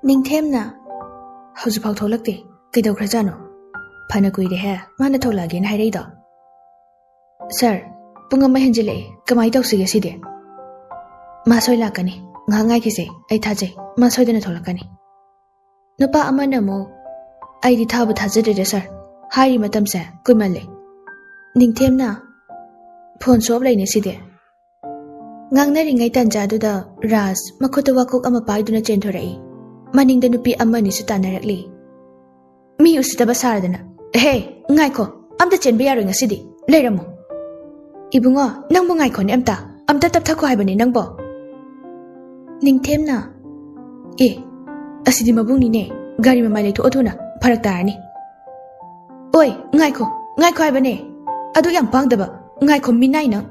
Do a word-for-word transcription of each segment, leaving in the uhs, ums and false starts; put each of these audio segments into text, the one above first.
ꯅꯤꯡꯊꯦꯝꯅ, "ꯍꯧꯖꯤꯛꯐꯥꯎ ꯊꯣꯛꯂꯛꯇꯦ꯫ ꯀꯩꯗꯧꯈ꯭ꯔꯖꯥꯠꯅꯣ? ꯐꯅ ꯀꯨꯏꯔꯦꯍꯦ ꯃꯥꯅ ꯊꯣꯛꯂꯛꯑꯒꯦꯅ ꯍꯥꯏꯔꯛꯏꯗꯣ꯫ ꯁꯥꯔ, ꯄꯨꯡ ꯑꯃ ꯍꯦꯟꯖꯤꯜꯂꯛꯑꯦ꯫ ꯀꯃꯥꯏꯅ ꯇꯧꯁꯤꯒꯦ ꯁꯤꯗꯤ?" "ꯃꯥ ꯁꯣꯏ ꯂꯥꯛꯀꯅꯤ꯫ ꯉꯥꯏꯍꯥꯛ ꯉꯥꯏꯈꯤꯁꯦ꯫ ꯑꯩ ꯊꯥꯖꯩ꯫ ꯃꯥ ꯁꯣꯏꯗꯅ ꯊꯣꯛꯂꯛꯀꯅꯤ꯫" ꯅꯨꯄꯥ ꯑꯃꯅ ꯑꯃꯨꯛ, "ꯑꯩꯗꯤ ꯊꯥꯕꯨ ꯊꯥꯖꯗ꯭ꯔꯦꯗ ꯁꯥꯔ꯫ ꯍꯥꯏꯔꯤ ꯃꯇꯝꯁꯦ ꯀꯨꯏꯃꯜꯂꯦ꯫" ꯅꯤꯡꯊꯦꯝꯅ, "ꯐꯣꯟ ꯁꯨ ꯑꯣꯐ ꯂꯩꯅꯦ ꯁꯤꯗꯤ꯫" ꯉꯥꯡꯅꯔꯤꯉꯩ ꯇꯥꯟꯖꯥꯗꯨꯗ ꯔꯥꯖ ꯃꯈꯨꯠꯇ ꯋꯥꯀꯣꯛ ꯑꯃ ꯄꯥꯏꯗꯨꯅ ꯆꯦꯟꯊꯣꯔꯛꯏ꯫ ꯃꯅꯤꯡꯗ ꯅꯨꯄꯤ ꯑꯃꯅꯤꯁꯨ ꯇꯥꯟꯅꯔꯛꯂꯤ꯫ "ꯃꯤ ꯎꯁꯤꯠꯇꯕ ꯁꯥꯔꯗꯅ꯫ ꯍꯦ, ꯉꯥꯏꯈꯣ, ꯑꯝꯇ ꯆꯦꯟꯕ ꯌꯥꯔꯣꯏ ꯉꯁꯤꯗꯤ꯫ ꯂꯩꯔꯝꯃꯣ꯫" "ꯏꯕꯨꯡꯉꯣ, ꯅꯪꯕꯨ ꯉꯥꯏꯈꯣꯅꯦ ꯑꯝꯇ꯫ ꯑꯝꯇ ꯇꯞꯊꯈꯣ ꯍꯥꯏꯕꯅꯦ ꯅꯪꯕꯣ꯫" ꯅꯤꯡꯊꯦꯝꯅ, "ꯑꯦ, ꯑꯁꯤꯗꯤ ꯃꯕꯨꯡꯅꯤꯅꯦ꯫ ꯒꯥꯔꯤ ꯃꯃꯥꯏ ꯂꯩꯊꯣꯛꯑꯣ ꯊꯨꯅ, ꯐꯔꯛ ꯇꯥꯔꯅꯤ꯫" "ꯑꯣꯏ, ꯉꯥꯏꯈꯣ, ꯉꯥꯏꯈꯣ ꯍꯥꯏꯕꯅꯦ꯫ ꯑꯗꯨ ꯌꯥꯝ ꯄꯥꯡꯗꯕ꯫ ꯉꯥꯏꯈꯣ, ꯃꯤꯅꯥꯏ ꯅꯪ꯫"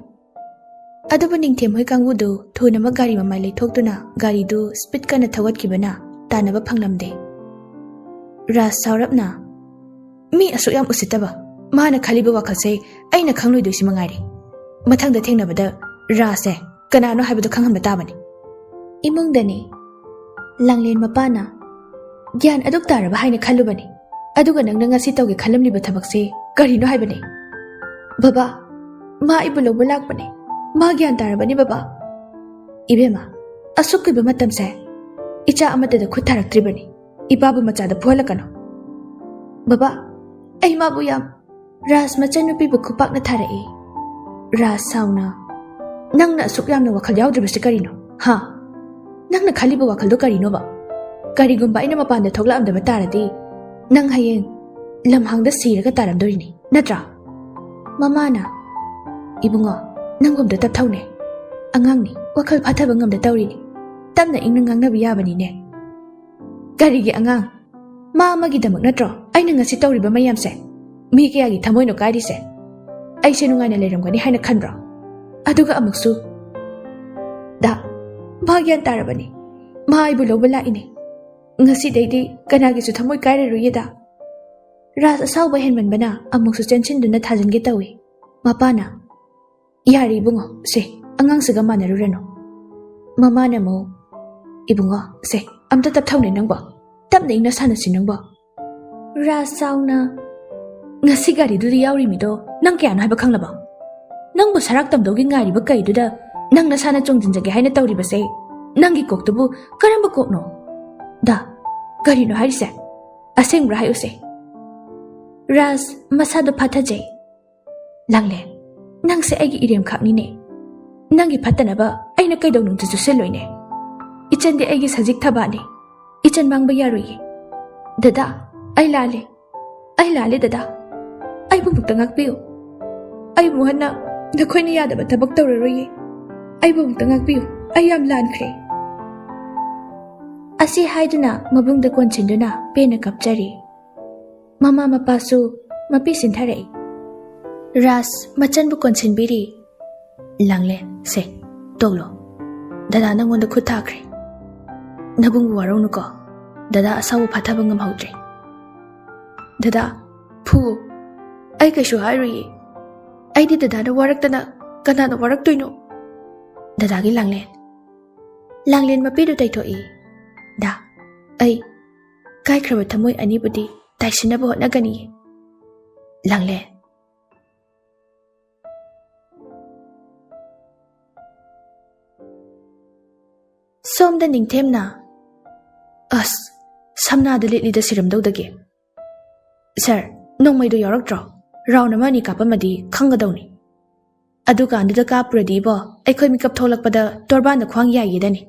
ꯑꯗꯨꯕꯨ ꯅꯤꯡꯊꯦꯝ ꯍꯣꯏ ꯀꯥꯡꯕꯨꯗꯨ ꯊꯨꯅꯃꯛ ꯒꯥꯔꯤ ꯃꯃꯥꯏ ꯂꯩꯊꯣꯛꯇꯨꯅ ꯒꯥꯔꯤꯗꯨ ꯁ꯭ꯄꯤꯗ ꯀꯟꯅ ꯊꯧꯒꯠꯈꯤꯕꯅ ꯇꯥꯟꯅꯕ ꯐꯪꯂꯝꯗꯦ꯫ ꯔꯥꯖ ꯁꯥꯎꯔꯞꯅ, "ꯃꯤ ꯑꯁꯨꯛ ꯌꯥꯝ ꯎꯁꯤꯠꯇꯕ, ꯃꯥꯅ ꯈꯜꯂꯤꯕ ꯋꯥꯈꯜꯁꯦ ꯑꯩꯅ ꯈꯪꯂꯣꯏꯗꯣꯏꯁꯤ ꯃꯉꯥꯏꯔꯦ꯫ ꯃꯊꯪꯗ ꯊꯦꯡꯅꯕꯗ ꯔꯥꯖꯁꯦ ꯀꯅꯥꯅꯣ ꯍꯥꯏꯕꯗꯨ ꯈꯪꯍꯟꯕ ꯇꯥꯕꯅꯤ꯫" ꯏꯃꯨꯡꯗꯅꯤ꯫ ꯂꯥꯡꯂꯦꯟ ꯃꯄꯥꯅ, "ꯒ꯭ꯌꯥꯟ ꯑꯗꯨꯛ ꯇꯥꯔꯕ ꯍꯥꯏꯅ ꯈꯜꯂꯨꯕꯅꯤ꯫ ꯑꯗꯨꯒ ꯅꯪꯅ ꯉꯁꯤ ꯇꯧꯒꯦ ꯈꯜꯂꯝꯂꯤꯕ ꯊꯕꯛꯁꯦ ꯀꯔꯤꯅꯣ ꯍꯥꯏꯕꯅꯦ?" "ꯕꯕꯥ, ꯃꯥ ꯑꯩꯕꯨ ꯂꯧꯕ ꯂꯥꯛꯄꯅꯦ꯫ ꯃꯥ ꯒ꯭ꯌꯥꯟ ꯇꯥꯔꯕꯅꯤ ꯕꯕꯥ꯫" "ꯏꯕꯦꯝꯃ, ꯑꯁꯨꯛ ꯀꯨꯏꯕ ꯃꯇꯝꯁꯦ ꯏꯆꯥ ꯑꯃꯠꯇꯗ ꯈꯨꯠ ꯊꯥꯔꯛꯇ꯭ꯔꯤꯕꯅꯤ꯫ ꯏꯄꯥꯕꯨ ꯃꯆꯥꯗ ꯐꯨꯍꯜꯂꯛꯀꯅꯨ꯫" "ꯕꯕꯥ, ꯑꯩ ꯃꯥꯕꯨ ꯌꯥꯝ..." ꯔꯥꯖ ꯃꯆꯟꯅꯨꯄꯤꯕꯨ ꯈꯨꯄꯥꯛꯅ ꯊꯥꯔꯛꯏ꯫ ꯔꯥꯖ ꯁꯥꯎꯅ, "ꯅꯪꯅ ꯑꯁꯨꯛ ꯌꯥꯝꯅ ꯋꯥꯈꯜ ꯌꯥꯎꯗ꯭ꯔꯤꯕꯁꯤ ꯀꯔꯤꯅꯣ? ꯍꯥ? ꯅꯪꯅ ꯈꯜꯂꯤꯕ ꯋꯥꯈꯜꯗꯣ ꯀꯔꯤꯅꯣꯕ? ꯀꯔꯤꯒꯨꯝꯕ ꯑꯩꯅ ꯃꯄꯥꯟꯗ ꯊꯣꯛꯂꯛꯑꯝꯗꯕ ꯇꯥꯔꯗꯤ ꯅꯪ ꯍꯌꯦꯡ ꯂꯝꯍꯥꯡꯗ ꯁꯤꯔꯒ ꯇꯥꯔꯝꯗꯣꯔꯤꯅꯤ, ꯅꯠꯇ꯭ꯔꯥ?" ꯃꯃꯥꯅ, "ꯏꯕꯨꯡꯉꯣ, ꯅꯪꯒꯨꯝꯗ ꯇꯞꯊꯧꯅꯦ꯫ ꯑꯉꯥꯡꯅꯤ, ꯋꯥꯈꯜ ꯐꯥꯊꯕ ꯉꯝꯗ ꯇꯧꯔꯤꯅꯤ꯫ ꯇꯞꯅ ꯏꯪꯅ ꯉꯥꯡꯅꯕ ꯌꯥꯕꯅꯤꯅꯦ꯫" "ꯀꯔꯤꯒꯤ ꯑꯉꯥꯡ? ꯃꯥ ꯑꯃꯒꯤꯗꯃꯛ ꯅꯠꯇ꯭ꯔꯣ ꯑꯩꯅ ꯉꯁꯤ ꯇꯧꯔꯤꯕ ꯃꯌꯥꯝꯁꯦ? ꯃꯤ ꯀꯌꯥꯒꯤ ꯊꯃꯣꯏꯅꯣ ꯀꯥꯏꯔꯤꯁꯦ? ꯑꯩꯁꯦ ꯅꯨꯡꯉꯥꯏꯅ ꯂꯩꯔꯝꯒꯅꯤ ꯍꯥꯏꯅ ꯈꯟꯕ꯭ꯔꯣ? ꯑꯗꯨꯒ ꯑꯃꯨꯛꯁꯨ..." "ꯗꯥ, ꯃꯥ ꯒ꯭ꯌꯥꯟ ꯇꯥꯔꯕꯅꯤ꯫ ꯃꯥ ꯑꯩꯕꯨ ꯂꯧꯕ ꯂꯥꯛꯏꯅꯦ꯫ ꯉꯁꯤꯗꯩꯗꯤ ꯀꯅꯥꯒꯤꯁꯨ ꯊꯃꯣꯏ ꯀꯥꯏꯔꯔꯣꯏꯌꯦ ꯗꯥ꯫" ꯔꯥꯖ ꯑꯁꯥꯎꯕ ꯍꯦꯟꯃꯟꯕꯅ ꯑꯃꯨꯛꯁꯨ ꯆꯦꯟꯁꯤꯟꯗꯨꯅ ꯊꯥꯖꯤꯟꯒꯦ ꯇꯧꯏ꯫ ꯃꯄꯥꯅ, "ꯌꯥꯔꯦ ꯏꯕꯨꯡꯉꯣ, ꯁꯦ, ꯑꯉꯥꯡꯁꯤꯒ ꯃꯥꯟꯅꯔꯨꯔꯅꯨ꯫" ꯃꯃꯥꯅ ꯑꯃꯨꯛ, "ꯏꯕꯨꯡꯉꯣ, ꯁꯦ, ꯑꯝꯇ ꯇꯞꯊꯧꯅꯦ ꯅꯪꯕꯣ꯫ ꯇꯞꯅ ꯏꯪꯅ ꯁꯥꯟꯅꯁꯤ ꯅꯪꯕꯣ꯫ ꯔꯥꯖ ꯆꯥꯎꯅ, "ꯉꯁꯤ ꯒꯥꯔꯤꯗꯨꯗ ꯌꯥꯎꯔꯤ ꯃꯤꯗꯣ ꯅꯪ ꯀꯌꯥꯅꯣ ꯍꯥꯏꯕ ꯈꯪꯂꯕꯣ? ꯅꯪꯕꯨ ꯁꯔꯥꯛ ꯇꯝꯗꯧꯒꯤ ꯉꯥꯏꯔꯤꯕ ꯀꯩꯗꯨꯗ ꯅꯪ ꯅꯁꯥꯅ ꯆꯣꯡꯁꯤꯟꯖꯒꯦ ꯍꯥꯏꯅ ꯇꯧꯔꯤꯕꯁꯦ, ꯅꯪꯒꯤ ꯀꯣꯛꯇꯨꯕꯨ ꯀꯔꯝꯕ ꯀꯣꯛꯅꯣ? ꯗꯥ, ꯀꯔꯤꯅꯣ ꯍꯥꯏꯔꯤꯁꯦ? ꯑꯁꯦꯡꯕ꯭ꯔꯥ ꯍꯥꯏꯌꯨꯁꯦ?" ꯔꯥꯖ ꯃꯁꯥꯗꯣ ꯐꯥꯊꯖꯩ꯫ "ꯂꯥꯡꯂꯦꯟ, ꯅꯪꯁꯦ ꯑꯩꯒꯤ ꯏꯔꯦꯝꯈꯥꯛꯅꯤꯅꯦ꯫ ꯅꯪꯒꯤ ꯐꯠꯇꯅꯕ ꯑꯩꯅ ꯀꯩꯗꯧꯅꯨꯡꯗ ꯆꯨꯁꯤꯜꯂꯣꯏꯅꯦ꯫ ꯏꯆꯟꯗꯤ ꯑꯩꯒꯤ ꯁꯖꯤꯛ ꯊꯕꯥꯅꯤ꯫ ꯏꯆꯟ ꯃꯥꯡꯕ ꯌꯥꯔꯣꯏꯌꯦ꯫ ꯗꯗꯥ, ꯑꯩ ꯂꯥꯜꯂꯦ꯫ ꯑꯩ ꯂꯥꯜꯂꯦ ꯗꯗꯥ꯫ ꯑꯩꯕꯨ ꯑꯃꯨꯛꯇ ꯉꯥꯛꯄꯤꯌꯨ꯫ ꯑꯩꯕꯨ ꯍꯟꯅ ꯅꯈꯣꯏꯅ ꯌꯥꯗꯕ ꯊꯕꯛ ꯇꯧꯔꯔꯣꯏꯌꯦ꯫ ꯑꯩꯕꯨ ꯑꯃꯨꯛꯇ ꯉꯥꯛꯄꯤꯌꯨ꯫ ꯑꯩ ꯌꯥꯝ ꯂꯥꯟꯈ꯭ꯔꯦ꯫" ꯑꯁꯤ ꯍꯥꯏꯗꯨꯅ ꯃꯕꯨꯡꯗ ꯀꯣꯟꯁꯤꯟꯗꯨꯅ ꯄꯦꯟꯅ ꯀꯞꯆꯔꯤ꯫ ꯃꯃꯥ ꯃꯄꯥꯁꯨ ꯃꯄꯤ ꯁꯤꯟꯊꯔꯛꯏ꯫ ꯔꯥꯖ ꯃꯆꯟꯕꯨ ꯀꯣꯟꯁꯤꯟꯕꯤꯔꯤ꯫ "ꯂꯥꯡꯂꯦꯟ, ꯁꯦ, ꯇꯣꯛꯂꯣ꯫ ꯗꯗꯥ ꯅꯪꯉꯣꯟꯗ ꯈꯨꯠ ꯊꯥꯈ꯭ꯔꯦ꯫ ꯅꯕꯨꯡꯕꯨ ꯋꯥꯔꯧꯅꯨꯀꯣ꯫ ꯗꯗꯥ ꯑꯁꯥꯎꯕ ꯐꯥꯊꯕ ꯉꯝꯍꯧꯗ꯭ꯔꯦ꯫ ꯗꯗꯥ, ꯐꯨ꯫ ꯑꯩ ꯀꯩꯁꯨ ꯍꯥꯏꯔꯨꯏꯌꯦ꯫ ꯑꯩꯗꯤ ꯗꯗꯥꯅ ꯋꯥꯔꯛꯇꯅ ꯀꯅꯥꯅ ꯋꯥꯔꯛꯇꯣꯏꯅꯣ? ꯗꯗꯥꯒꯤ ꯂꯥꯡꯂꯦꯟ꯫" ꯂꯥꯡꯂꯦꯟ ꯃꯄꯤꯗꯨ ꯇꯩꯊꯣꯛꯏ꯫ "ꯗꯥ, ꯑꯩ ꯀꯥꯏꯈ꯭ꯔꯕ ꯊꯃꯣꯏ ꯑꯅꯤꯕꯨꯗꯤ ꯇꯥꯏꯁꯤꯟꯅꯕ ꯍꯣꯠꯅꯒꯅꯤꯌꯦ꯫ ꯂꯥꯡꯂꯦꯟ꯫" ꯁꯣꯝꯗ ꯅꯤꯡꯊꯦꯝꯅ, "ꯑꯁ, ꯁꯝꯅꯥꯗ ꯂꯤꯠꯂꯤꯗ ꯁꯤꯔꯝꯗꯧꯗꯒꯤ꯫ ꯁꯥꯔ, ꯅꯣꯡꯃꯩꯗꯣ ꯌꯥꯎꯔꯛꯇ꯭ꯔꯣ? ꯔꯥꯎꯟ ꯑꯃ ꯑꯅꯤ ꯀꯥꯞꯄꯝꯃꯗꯤ ꯈꯪꯒꯗꯧꯅꯤ꯫ ꯑꯗꯨꯀꯥꯟꯗꯨꯗ ꯀꯥꯞꯄꯨꯔꯗꯤ ꯏꯕꯣ, ꯑꯩꯈꯣꯏ ꯃꯤꯀꯞ ꯊꯣꯛꯂꯛꯄꯗ ꯇꯣꯔꯕꯥꯟꯗ ꯈ꯭ꯋꯥꯡ ꯌꯥꯏꯒꯦꯗꯅꯤ꯫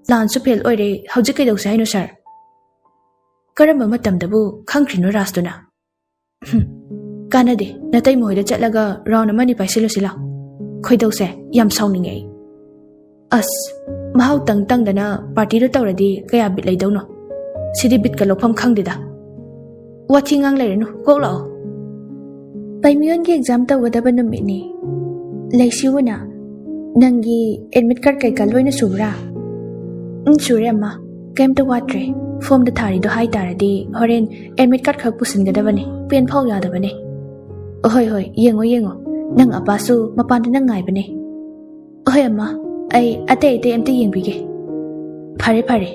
ꯄ꯭ꯂꯥꯟꯁꯨ ꯐꯦꯜ ꯑꯣꯏꯔꯦ, ꯍꯧꯖꯤꯛ ꯀꯩꯗꯧꯁꯦ ꯍꯥꯏꯅꯣ ꯁꯥꯔ?" "ꯀꯔꯝꯕ ꯃꯇꯝꯗꯕꯨ ꯈꯪꯈ꯭ꯔꯤꯅꯣ ꯔꯥꯖꯇꯨꯅ?" "ꯍꯨꯝ, ꯀꯥꯟꯅꯗꯦ, ꯅꯇꯩ ꯃꯈꯣꯏꯗ ꯆꯠꯂꯒ ꯔꯥꯎꯟ ꯑꯃꯅꯤ ꯄꯥꯏꯁꯤꯜꯂꯨꯁꯤ ꯂꯥꯎ꯫ ꯈꯣꯏꯗꯧꯁꯦ ꯌꯥꯝ ꯁꯥꯎꯅꯤꯡꯉꯦ ꯑꯩ꯫ ꯑꯁ, ꯃꯍꯥꯎ ꯇꯪ ꯇꯪꯗꯅ ꯄꯥꯔꯇꯤꯗꯨ ꯇꯧꯔꯗꯤ ꯀꯌꯥ ꯕꯤꯠ ꯂꯩꯗꯧꯅꯣ? ꯁꯤꯗꯤ ꯕꯤꯠꯀ ꯂꯧꯐꯝ ꯈꯪꯗꯦꯗ꯫ ꯋꯥꯊꯤ ꯉꯥꯡ ꯂꯩꯔꯅꯨ, ꯀꯣꯛ ꯂꯥꯛꯑꯣ꯫" ꯄꯥꯏꯃꯤꯌꯣꯟꯒꯤ ꯑꯦꯛꯖꯥꯝ ꯇꯧꯒꯗꯕ ꯅꯨꯃꯤꯠꯅꯤ꯫ ꯂꯩꯁꯤꯕꯨꯅ, "ꯅꯪꯒꯤ ꯑꯦꯗꯃꯤꯠ ꯀꯥꯔꯗ ꯀꯩꯀꯥ ꯂꯣꯏꯅ ꯁꯨꯕ꯭ꯔꯥ?" "ꯎꯝ, ꯁꯨꯔꯦ ꯑꯝꯃꯥ꯫ ꯀꯩꯝꯇ ꯋꯥꯠꯇ꯭ꯔꯦ꯫ ꯐꯣꯝꯗ ꯊꯥꯔꯤꯗꯣ ꯍꯥꯏ ꯇꯥꯔꯗꯤ ꯍꯣꯔꯦꯟ ꯑꯦꯗꯃꯤꯠ ꯀꯥꯔꯗ ꯈꯛ ꯄꯨꯁꯤꯟꯒꯗꯕꯅꯦ, ꯄꯦꯟ ꯐꯥꯎ ꯌꯥꯗꯕꯅꯦ꯫" "ꯍꯣꯏ, ꯍꯣꯏ, ꯌꯦꯡꯉꯣ, ꯌꯦꯡꯉꯣ꯫ ꯅꯪ ꯑꯄꯥꯁꯨ ꯃꯄꯥꯟꯗ ꯅꯪ ꯉꯥꯏꯕꯅꯦ꯫" "ꯍꯣꯏ ꯑꯝꯃꯥ, ꯑꯩ ꯑꯇꯩ ꯑꯇꯩ ꯑꯝꯇ ꯌꯦꯡꯕꯤꯒꯦ꯫" ꯐꯔꯦ ꯐꯔꯦ,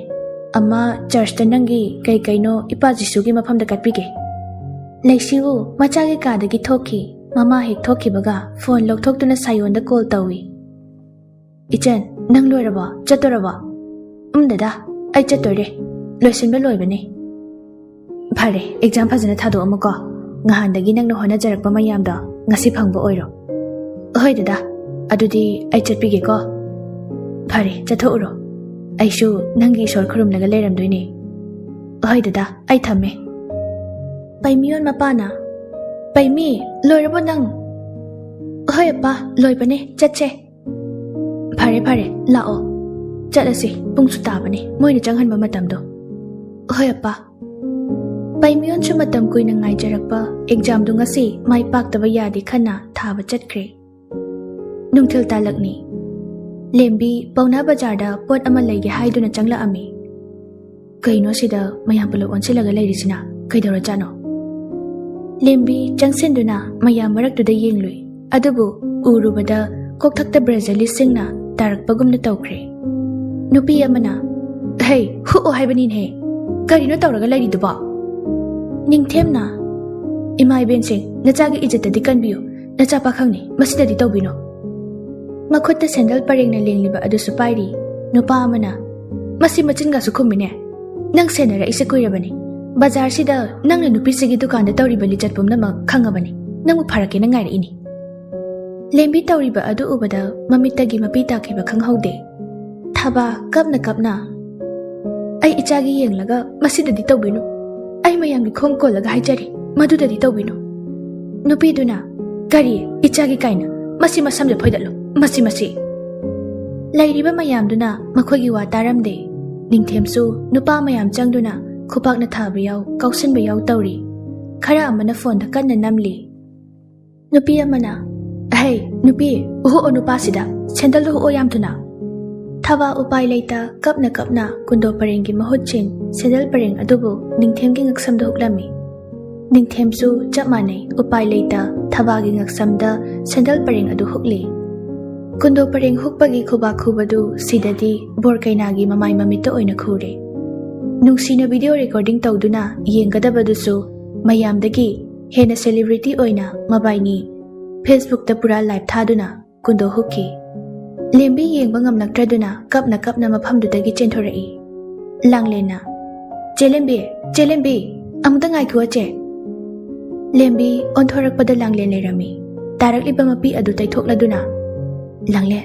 ꯑꯃ ꯆꯔꯆꯇ ꯅꯪꯒꯤ ꯀꯩ ꯀꯩꯅꯣ ꯏꯄꯥ ꯖꯤꯁꯨꯒꯤ ꯃꯐꯝꯗ ꯀꯠꯄꯤꯒꯦ꯫ ꯂꯩꯁꯤꯕꯨ ꯃꯆꯥꯒꯤ ꯀꯥꯗꯒꯤ ꯊꯣꯛꯈꯤ꯫ ꯃꯃꯥ ꯍꯦꯛ ꯊꯣꯛꯈꯤꯕꯒ ꯐꯣꯟ ꯂꯧꯊꯣꯛꯇꯨꯅ ꯁꯥꯌꯣꯟꯗ ꯀꯣꯜ ꯇꯧꯏ꯫ "ꯏꯆꯟ, ꯅꯪ ꯂꯣꯏꯔꯕꯣ? ꯆꯠꯇꯣꯔꯕꯣ?" "ꯎꯝ ꯗꯗꯥ, ꯑꯩ ꯆꯠꯇꯣꯏꯔꯦ꯫ ꯂꯣꯏꯁꯤꯟꯕ ꯂꯣꯏꯕꯅꯦ꯫" "ꯐꯔꯦ, ꯑꯦꯛꯖꯥꯝ ꯐꯖꯅ ꯊꯥꯗꯣꯛꯑꯝꯃꯨꯀꯣ꯫ ꯅꯍꯥꯟꯗꯒꯤ ꯅꯪꯅ ꯍꯣꯠꯅꯖꯔꯛꯄ ꯃꯌꯥꯝꯗꯣ ꯉꯁꯤ ꯐꯪꯕ ꯑꯣꯏꯔꯣ꯫" "ꯍꯣꯏ ꯗꯗꯥ, ꯑꯗꯨꯗꯤ ꯑꯩ ꯆꯠꯄꯤꯒꯦꯀꯣ꯫" "ꯐꯔꯦ, ꯆꯠꯊꯣꯛꯎꯔꯣ꯫ ꯑꯩꯁꯨ ꯅꯪꯒꯤ ꯏꯁꯣꯔ ꯈꯨꯔꯨꯝꯂꯒ ꯂꯩꯔꯝꯗꯣꯏꯅꯦ꯫" "ꯍꯣꯏ ꯗꯗꯥ, ꯑꯩ ꯊꯝꯃꯦ꯫" ꯄꯩꯃꯤꯌꯣꯟ ꯃꯄꯥꯅ, "ꯄꯩꯃꯤ, ꯂꯣꯏꯔꯕꯣ ꯅꯪ?" "ꯍꯣꯏ ꯑꯄꯥ, ꯂꯣꯏꯕꯅꯦ, ꯆꯠꯁꯦ꯫" "ꯐꯔꯦ ꯐꯔꯦ, ꯂꯥꯛꯑꯣ, ꯆꯠꯂꯁꯤ, ꯄꯨꯡꯁꯨ ꯇꯥꯕꯅꯤ, ꯃꯣꯏꯅ ꯆꯪꯍꯟꯕ ꯃꯇꯝꯗꯣ꯫" "ꯍꯣꯏ ꯑꯄꯥ꯫" ꯄꯩꯃꯤꯌꯣꯟꯁꯨ ꯃꯇꯝ ꯀꯨꯏꯅ ꯉꯥꯏꯖꯔꯛꯄ ꯑꯦꯛꯖꯥꯝꯗꯨ ꯉꯁꯤ ꯃꯥꯏ ꯄꯥꯛꯇꯕ ꯌꯥꯗꯦ ꯈꯟꯅ ꯊꯥꯕ ꯆꯠꯈ꯭ꯔꯦ꯫ ꯅꯨꯡꯊꯤꯜ ꯇꯥꯂꯛꯅꯤ꯫ ꯂꯦꯝꯕꯤ ꯄꯧꯅꯥ ꯕꯖꯥꯔꯗ ꯄꯣꯠ ꯑꯃ ꯂꯩꯒꯦ ꯍꯥꯏꯗꯨꯅ ꯆꯪꯂꯛꯑꯝꯃꯤ꯫ "ꯀꯩꯅꯣ ꯁꯤꯗ ꯃꯌꯥꯝ ꯄꯨꯂꯞ ꯑꯣꯟꯁꯤꯜꯂꯒ ꯂꯩꯔꯤꯁꯤꯅ? ꯀꯩꯗꯧꯔꯖꯥꯠꯅꯣ?" ꯂꯦꯝꯕꯤ ꯆꯪꯁꯤꯟꯗꯨꯅ ꯃꯌꯥꯝ ꯃꯔꯛꯇꯨꯗ ꯌꯦꯡꯂꯨꯏ꯫ ꯑꯗꯨꯕꯨ ꯎꯔꯨꯕꯗ ꯀꯣꯛꯊꯛꯇ ꯕ꯭ꯔꯦꯖꯂꯤꯁꯁꯤꯡꯅ ꯇꯥꯔꯛꯄꯒꯨꯝꯅ ꯇꯧꯈ꯭ꯔꯦ꯫ ꯅꯨꯄꯤ ꯑꯃꯅ, "ꯍꯩ, ꯍꯨꯛꯑꯣ ꯍꯥꯏꯕꯅꯤꯅꯦꯍꯦ꯫ ꯀꯔꯤꯅꯣ ꯇꯧꯔꯒ ꯂꯩꯔꯤꯗꯨꯕꯣ?" ꯅꯤꯡꯊꯦꯝꯅ, "ꯏꯃꯥ ꯏꯕꯦꯟꯁꯤꯡ, ꯅꯆꯥꯒꯤ ꯏꯖꯠꯇꯗꯤ ꯀꯟꯕꯤꯌꯨ꯫ ꯅꯆꯥ ꯄꯥꯈꯪꯅꯤ, ꯃꯁꯤꯗꯗꯤ ꯇꯧꯕꯤꯅꯨ꯫" ꯃꯈꯨꯠꯇ ꯁꯦꯟꯗꯜ ꯄꯔꯦꯡꯅ ꯂꯦꯡꯂꯤꯕ ꯑꯗꯨꯁꯨ ꯄꯥꯏꯔꯤ꯫ ꯅꯨꯄꯥ ꯑꯃꯅ, "ꯃꯁꯤ ꯃꯆꯤꯟꯒꯁꯨ ꯈꯨꯝꯃꯤꯅꯦ꯫ ꯅꯪ ꯁꯦꯟꯅꯔꯛꯏꯁꯦ ꯀꯨꯏꯔꯕꯅꯤ꯫ ꯕꯖꯥꯔꯁꯤꯗ ꯅꯪꯅ ꯅꯨꯄꯤꯁꯤꯒꯤ ꯗꯨꯀꯥꯟꯗ ꯇꯧꯔꯤꯕ ꯂꯤꯆꯠ ꯄꯨꯝꯅꯃꯛ ꯈꯪꯉꯕꯅꯤ꯫ ꯅꯪꯕꯨ ꯐꯔꯛꯀꯦꯅ ꯉꯥꯏꯔꯛꯏꯅꯤ꯫" ꯂꯦꯝꯕꯤ ꯇꯧꯔꯤꯕ ꯑꯗꯨ ꯎꯕꯗ ꯃꯃꯤꯠꯇꯒꯤ ꯃꯄꯤ ꯇꯥꯈꯤꯕ ꯈꯪꯍꯧꯗꯦ꯫ ꯊꯕꯥ ꯀꯞꯅ ꯀꯞꯅ, "ꯑꯩ ꯏꯆꯥꯒꯤ ꯌꯦꯡꯂꯒ ꯃꯁꯤꯗꯗꯤ ꯇꯧꯕꯤꯅꯨ꯫ ꯑꯩ ꯃꯌꯥꯝꯒꯤ ꯈꯣꯡ ꯀꯣꯜꯂꯒ ꯍꯥꯏꯖꯔꯤ, ꯃꯗꯨꯗꯗꯤ ꯇꯧꯕꯤꯅꯨ꯫" ꯅꯨꯄꯤꯗꯨꯅ, "ꯀꯔꯤ? ꯏꯆꯥꯒꯤ ꯀꯥꯏꯅ? ꯃꯁꯤ ꯃꯁꯝꯗ ꯐꯣꯏꯗꯠꯂꯨ, ꯃꯁꯤ, ꯃꯁꯤ!" ꯂꯩꯔꯤꯕ ꯃꯌꯥꯝꯗꯨꯅ ꯃꯈꯣꯏꯒꯤ ꯋꯥ ꯇꯥꯔꯝꯗꯦ꯫ ꯅꯤꯡꯊꯦꯝꯁꯨ ꯅꯨꯄꯥ ꯃꯌꯥꯝ ꯆꯪꯗꯨꯅ ꯈꯨꯄꯥꯛꯅ ꯊꯥꯕ ꯌꯥꯎ, ꯀꯥꯎꯁꯟꯕ ꯌꯥꯎ ꯇꯧꯔꯤ꯫ ꯈꯔ ꯑꯃꯅ ꯐꯣꯟꯗ ꯀꯟꯅ ꯅꯝꯂꯤ꯫ ꯅꯨꯄꯤ ꯑꯃꯅ, "ꯑꯍꯩ, ꯅꯨꯄꯤ, ꯎꯍꯨꯛꯑꯣ ꯅꯨꯄꯥꯁꯤꯗ, ꯁꯦꯟꯗꯜꯗꯨ ꯍꯨꯛꯑꯣ ꯌꯥꯝ ꯊꯨꯅ꯫" ꯊꯕꯥ ꯎꯄꯥꯏ ꯂꯩꯇ ꯀꯞꯅ ꯀꯞꯅ ꯀꯨꯟꯗꯣ ꯄꯔꯦꯡꯒꯤ ꯃꯍꯨꯠꯁꯤꯡ ꯁꯦꯟꯗꯜ ꯄꯔꯦꯡ ꯑꯗꯨꯕꯨ ꯅꯤꯡꯊꯦꯝꯒꯤ ꯉꯛꯁꯝꯗ ꯍꯨꯛꯂꯝꯃꯤ꯫ ꯅꯤꯡꯊꯦꯝꯁꯨ ꯆꯞ ꯃꯥꯟꯅꯩ, ꯎꯄꯥꯏ ꯂꯩꯇ ꯊꯕꯥꯒꯤ ꯉꯛꯁꯝꯗ ꯁꯦꯟꯗꯜ ꯄꯔꯦꯡ ꯑꯗꯨ ꯍꯨꯛꯂꯤ꯫ ꯀꯨꯟꯗꯣ ꯄꯔꯦꯡ ꯍꯨꯛꯄꯒꯤ ꯈꯨꯕꯥꯛ ꯈꯨꯕꯗꯨ ꯁꯤꯗꯗꯤ ꯕꯣꯔ ꯀꯩꯅꯥꯒꯤ ꯃꯃꯥꯏ ꯃꯃꯤꯠꯇ ꯑꯣꯏꯅ ꯈꯨꯔꯦ꯫ ꯅꯨꯡꯁꯤꯅ video recording ꯇꯧꯗꯨꯅ ꯌꯦꯡꯒꯗꯕꯗꯨꯁꯨ ꯃꯌꯥꯝꯗꯒꯤ ꯍꯦꯟꯅ celebrity ꯑꯣꯏꯅ ꯃꯕꯥꯏꯅꯤ Facebookꯇ ꯄꯨꯔꯥ live ꯊꯥꯗꯨꯅ ꯀꯨꯟꯗꯣ ꯍꯨꯛꯈꯤ꯫ ꯂꯦꯝꯕꯤ ꯌꯦꯡꯕ ꯉꯝꯂꯛꯇ꯭ꯔꯗꯨꯅ ꯀꯞꯅ ꯀꯞꯅ ꯃꯐꯝꯗꯨꯗꯒꯤ ꯆꯦꯟꯊꯣꯔꯛꯏ꯫ ꯂꯥꯡꯂꯦꯟꯅ, "ꯆꯦ ꯂꯦꯝꯕꯤ, ꯆꯦ ꯂꯦꯝꯕꯤ, ꯑꯃꯨꯛꯇ ꯉꯥꯏꯈꯣ ꯆꯦ꯫" ꯂꯦꯝꯕꯤ ꯑꯣꯟꯊꯣꯔꯛꯄꯗ ꯂꯥꯡꯂꯦꯟ ꯂꯩꯔꯝꯃꯤ꯫ ꯇꯥꯔꯛꯂꯤꯕ ꯃꯄꯤ ꯑꯗꯨ ꯇꯩꯊꯣꯛꯂꯗꯨꯅ, "ꯂꯥꯡꯂꯦꯟ,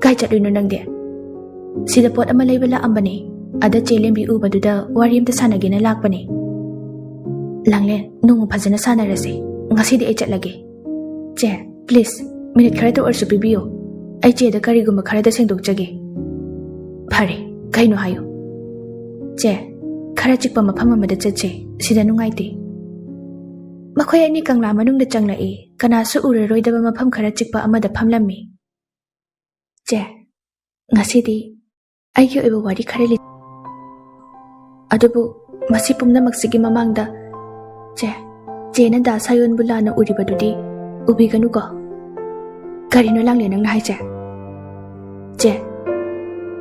ꯀꯥꯏ ꯆꯠꯂꯨꯏꯅꯣ ꯅꯪꯗꯤ?" "ꯁꯤꯗ ꯄꯣꯠ ꯑꯃ ꯂꯩꯕ ꯂꯥꯛꯑꯝꯕꯅꯦ꯫ ꯑꯗ ꯆꯦ ꯂꯦꯝꯕꯤ ꯎꯕꯗꯨꯗ ꯋꯥꯔꯤ ꯑꯝꯇ ꯁꯥꯟꯅꯒꯦꯅ ꯂꯥꯛꯄꯅꯦ꯫" "ꯂꯥꯡꯂꯦꯟ, ꯅꯣꯡꯃ ꯐꯖꯅ ꯁꯥꯟꯅꯔꯁꯦ꯫ ꯉꯁꯤꯗꯤ ꯑꯩ ꯆꯠꯂꯒꯦ꯫" "ꯆꯦ, please, minute ꯈꯔꯇ ꯑꯣꯏꯔꯁꯨ ꯄꯤꯕꯤꯌꯨ꯫ ꯑꯩ ꯆꯦꯗ ꯀꯔꯤꯒꯨꯝꯕ ꯈꯔꯗ ꯁꯦꯡꯗꯣꯛꯆꯒꯦ꯫" "ꯐꯔꯦ, ꯀꯩꯅꯣ ꯍꯥꯏꯌꯨ꯫" "ꯆꯦ, ꯈꯔ ꯆꯤꯛꯄ ꯃꯐꯝ ꯑꯃꯗ ꯆꯠꯁꯦ꯫ ꯁꯤꯗ ꯅꯨꯡꯉꯥꯏꯇꯦ꯫" ꯃꯈꯣꯏ ꯑꯅꯤ ꯀꯪꯂꯥ ꯃꯅꯨꯡꯗ ꯆꯪꯂꯛꯏ꯫ ꯀꯅꯥꯁꯨ ꯎꯔꯔꯣꯏꯗꯕ ꯃꯐꯝ ꯈꯔ ꯆꯤꯛꯄ ꯑꯃꯗ ꯐꯝꯂꯝꯃꯤ꯫ "ꯆꯦ, ꯉꯁꯤꯗꯤ ꯑꯩꯒꯤ ꯑꯣꯏꯕ ꯋꯥꯔꯤ ꯈꯔ ꯂꯤ-, ꯑꯗꯨꯕꯨ ꯃꯁꯤ ꯄꯨꯝꯅꯃꯛꯁꯤꯒꯤ ꯃꯃꯥꯡꯗ, ꯆꯦ, ꯆꯦꯅ ꯗꯥ ꯁꯥꯌꯣꯟꯕꯨ ꯂꯥꯟꯅ ꯎꯔꯤꯕꯗꯨꯗꯤ ꯎꯕꯤꯒꯅꯨꯀꯣ꯫" "ꯀꯔꯤꯅꯣ ꯂꯥꯡꯂꯦꯟ ꯅꯪꯅ ꯍꯥꯏꯁꯦ?" "ꯆꯦ,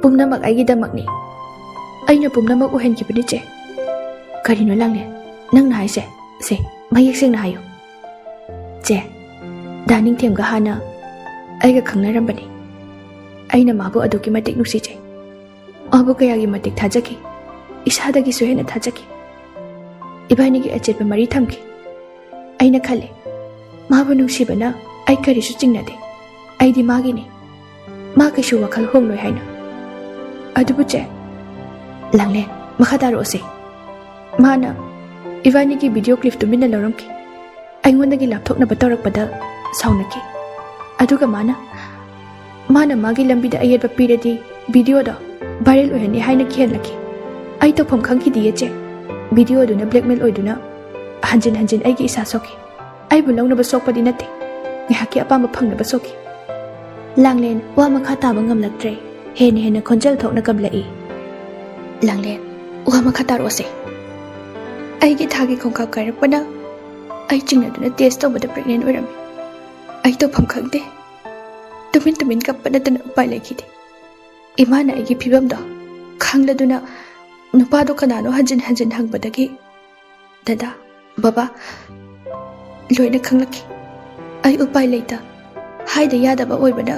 ꯄꯨꯝꯅꯃꯛ ꯑꯩꯒꯤꯗꯃꯛꯅꯤ꯫ ꯑꯩꯅ ꯄꯨꯝꯅꯃꯛ ꯎꯍꯟꯈꯤꯕꯅꯤ ꯆꯦ꯫" "ꯀꯔꯤꯅꯣ ꯂꯥꯡꯂꯦꯟ ꯅꯪꯅ ꯍꯥꯏꯁꯦ? ꯁꯦ, ꯃꯌꯦꯛ ꯁꯦꯡꯅ ꯍꯥꯏꯌꯨ꯫" "ꯆꯦ, ꯗꯥ ꯅꯤꯡꯊꯦꯝꯒ ꯍꯥꯟꯅ ꯑꯩꯒ ꯈꯪꯅꯔꯝꯕꯅꯤ꯫ ꯑꯩꯅ ꯃꯥꯕꯨ ꯑꯗꯨꯛꯀꯤ ꯃꯇꯤꯛ ꯅꯨꯡꯁꯤꯖꯩ꯫ ꯃꯥꯕꯨ ꯀꯌꯥꯒꯤ ꯃꯇꯤꯛ ꯊꯥꯖꯈꯤ, ꯏꯁꯥꯗꯒꯤꯁꯨ ꯍꯦꯟꯅ ꯊꯥꯖꯈꯤ꯫ ꯏꯕꯥꯅꯤꯒꯤ ꯑꯆꯦꯠꯄ ꯃꯔꯤ ꯊꯝꯈꯤ꯫ ꯑꯩꯅ ꯈꯜꯂꯤ, ꯃꯥꯕꯨ ꯅꯨꯡꯁꯤꯕꯅ ꯑꯩ ꯀꯔꯤꯁꯨ ꯆꯤꯡꯅꯗꯦ꯫ ꯑꯩꯗꯤ ꯃꯥꯒꯤꯅꯤ꯫ ꯃꯥ ꯀꯩꯁꯨ ꯋꯥꯈꯜ ꯍꯣꯡꯂꯣꯏ ꯍꯥꯏꯅ꯫ ꯑꯗꯨꯕꯨ ꯆꯦ," "ꯂꯥꯡꯂꯦꯟ, ꯃꯈꯥ ꯇꯥꯔꯛꯑꯣꯁꯦ꯫" "ꯃꯥꯅ ꯏꯕꯥꯅꯤꯒꯤ video clip ꯇꯨꯃꯤꯟꯅ ꯂꯧꯔꯝꯈꯤ꯫ ꯑꯩꯉꯣꯟꯗꯒꯤ ꯂꯥꯞꯊꯣꯛꯅꯕ ꯇꯧꯔꯛꯄꯗ ꯁꯥꯎꯅꯈꯤ꯫ ꯑꯗꯨꯒ ꯃꯥꯅ, ꯃꯥꯅ ꯃꯥꯒꯤ ꯂꯝꯕꯤꯗ ꯑꯌꯦꯠꯄ ꯄꯤꯔꯗꯤ videoꯗꯣ viral ꯑꯣꯏꯍꯟꯅꯤ ꯍꯥꯏꯅ ꯀꯤꯍꯜꯂꯛꯈꯤ꯫ ꯑꯩ ꯇꯧꯐꯝ ꯈꯪꯈꯤꯗꯤꯌꯦ ꯆꯦ꯫ Videoꯗꯨꯅ blackmail ꯑꯣꯏꯗꯨꯅ ꯍꯟꯖꯤꯟ ꯍꯟꯖꯤꯟ ꯑꯩꯒꯤ ꯏꯁꯥ ꯁꯣꯛꯈꯤ꯫ ꯑꯩꯕꯨ ꯂꯧꯅꯕ ꯁꯣꯛꯄꯗꯤ ꯅꯠꯇꯦ, ꯉꯥꯏꯍꯥꯛꯀꯤ ꯑꯄꯥꯝꯕ ꯐꯪꯅꯕ ꯁꯣꯛꯈꯤ꯫" ꯂꯥꯡꯂꯦꯟ ꯋꯥ ꯃꯈꯥ ꯇꯥꯕ ꯉꯝꯂꯛꯇ꯭ꯔꯦ꯫ ꯍꯦꯟꯅ ꯍꯦꯟꯅ ꯈꯣꯟꯖꯦꯜ ꯊꯣꯛꯅ ꯀꯞꯂꯛꯏ꯫ "ꯂꯥꯡꯂꯦꯟ, ꯋꯥ ꯃꯈꯥ ꯇꯥꯔꯛꯑꯣꯁꯦ꯫" "ꯑꯩꯒꯤ ꯊꯥꯒꯤ ꯈꯣꯡꯀꯥꯞ ꯀꯥꯏꯔꯛꯄꯅ ꯑꯩ ꯆꯤꯡꯅꯗꯨꯅ test ꯇꯧꯕꯗ pregnant ꯑꯣꯏꯔꯝꯃꯤ꯫ ꯑꯩ ꯇꯧꯐꯝ ꯈꯪꯗꯦ꯫ ꯇꯨꯃꯤꯟ ꯇꯨꯃꯤꯟ ꯀꯞꯄ ꯅꯠꯇꯅ ꯎꯄꯥꯏ ꯂꯩꯈꯤꯗꯦ꯫ ꯏꯃꯥꯅ ꯑꯩꯒꯤ ꯐꯤꯕꯝꯗꯣ ꯈꯪꯂꯗꯨꯅ ꯅꯨꯄꯥꯗꯣ ꯀꯅꯥꯅꯣ ꯍꯟꯖꯤꯟ ꯍꯟꯖꯤꯟ ꯍꯪꯕꯗꯒꯤ, "ꯗꯗꯥ, ꯕꯕꯥ, ꯂꯣꯏꯅ ꯈꯪꯂꯛꯈꯤ꯫ ꯑꯩ ꯎꯄꯥꯏ ꯂꯩꯇ, ꯍꯥꯏꯗ ꯌꯥꯗꯕ ꯑꯣꯏꯕꯅ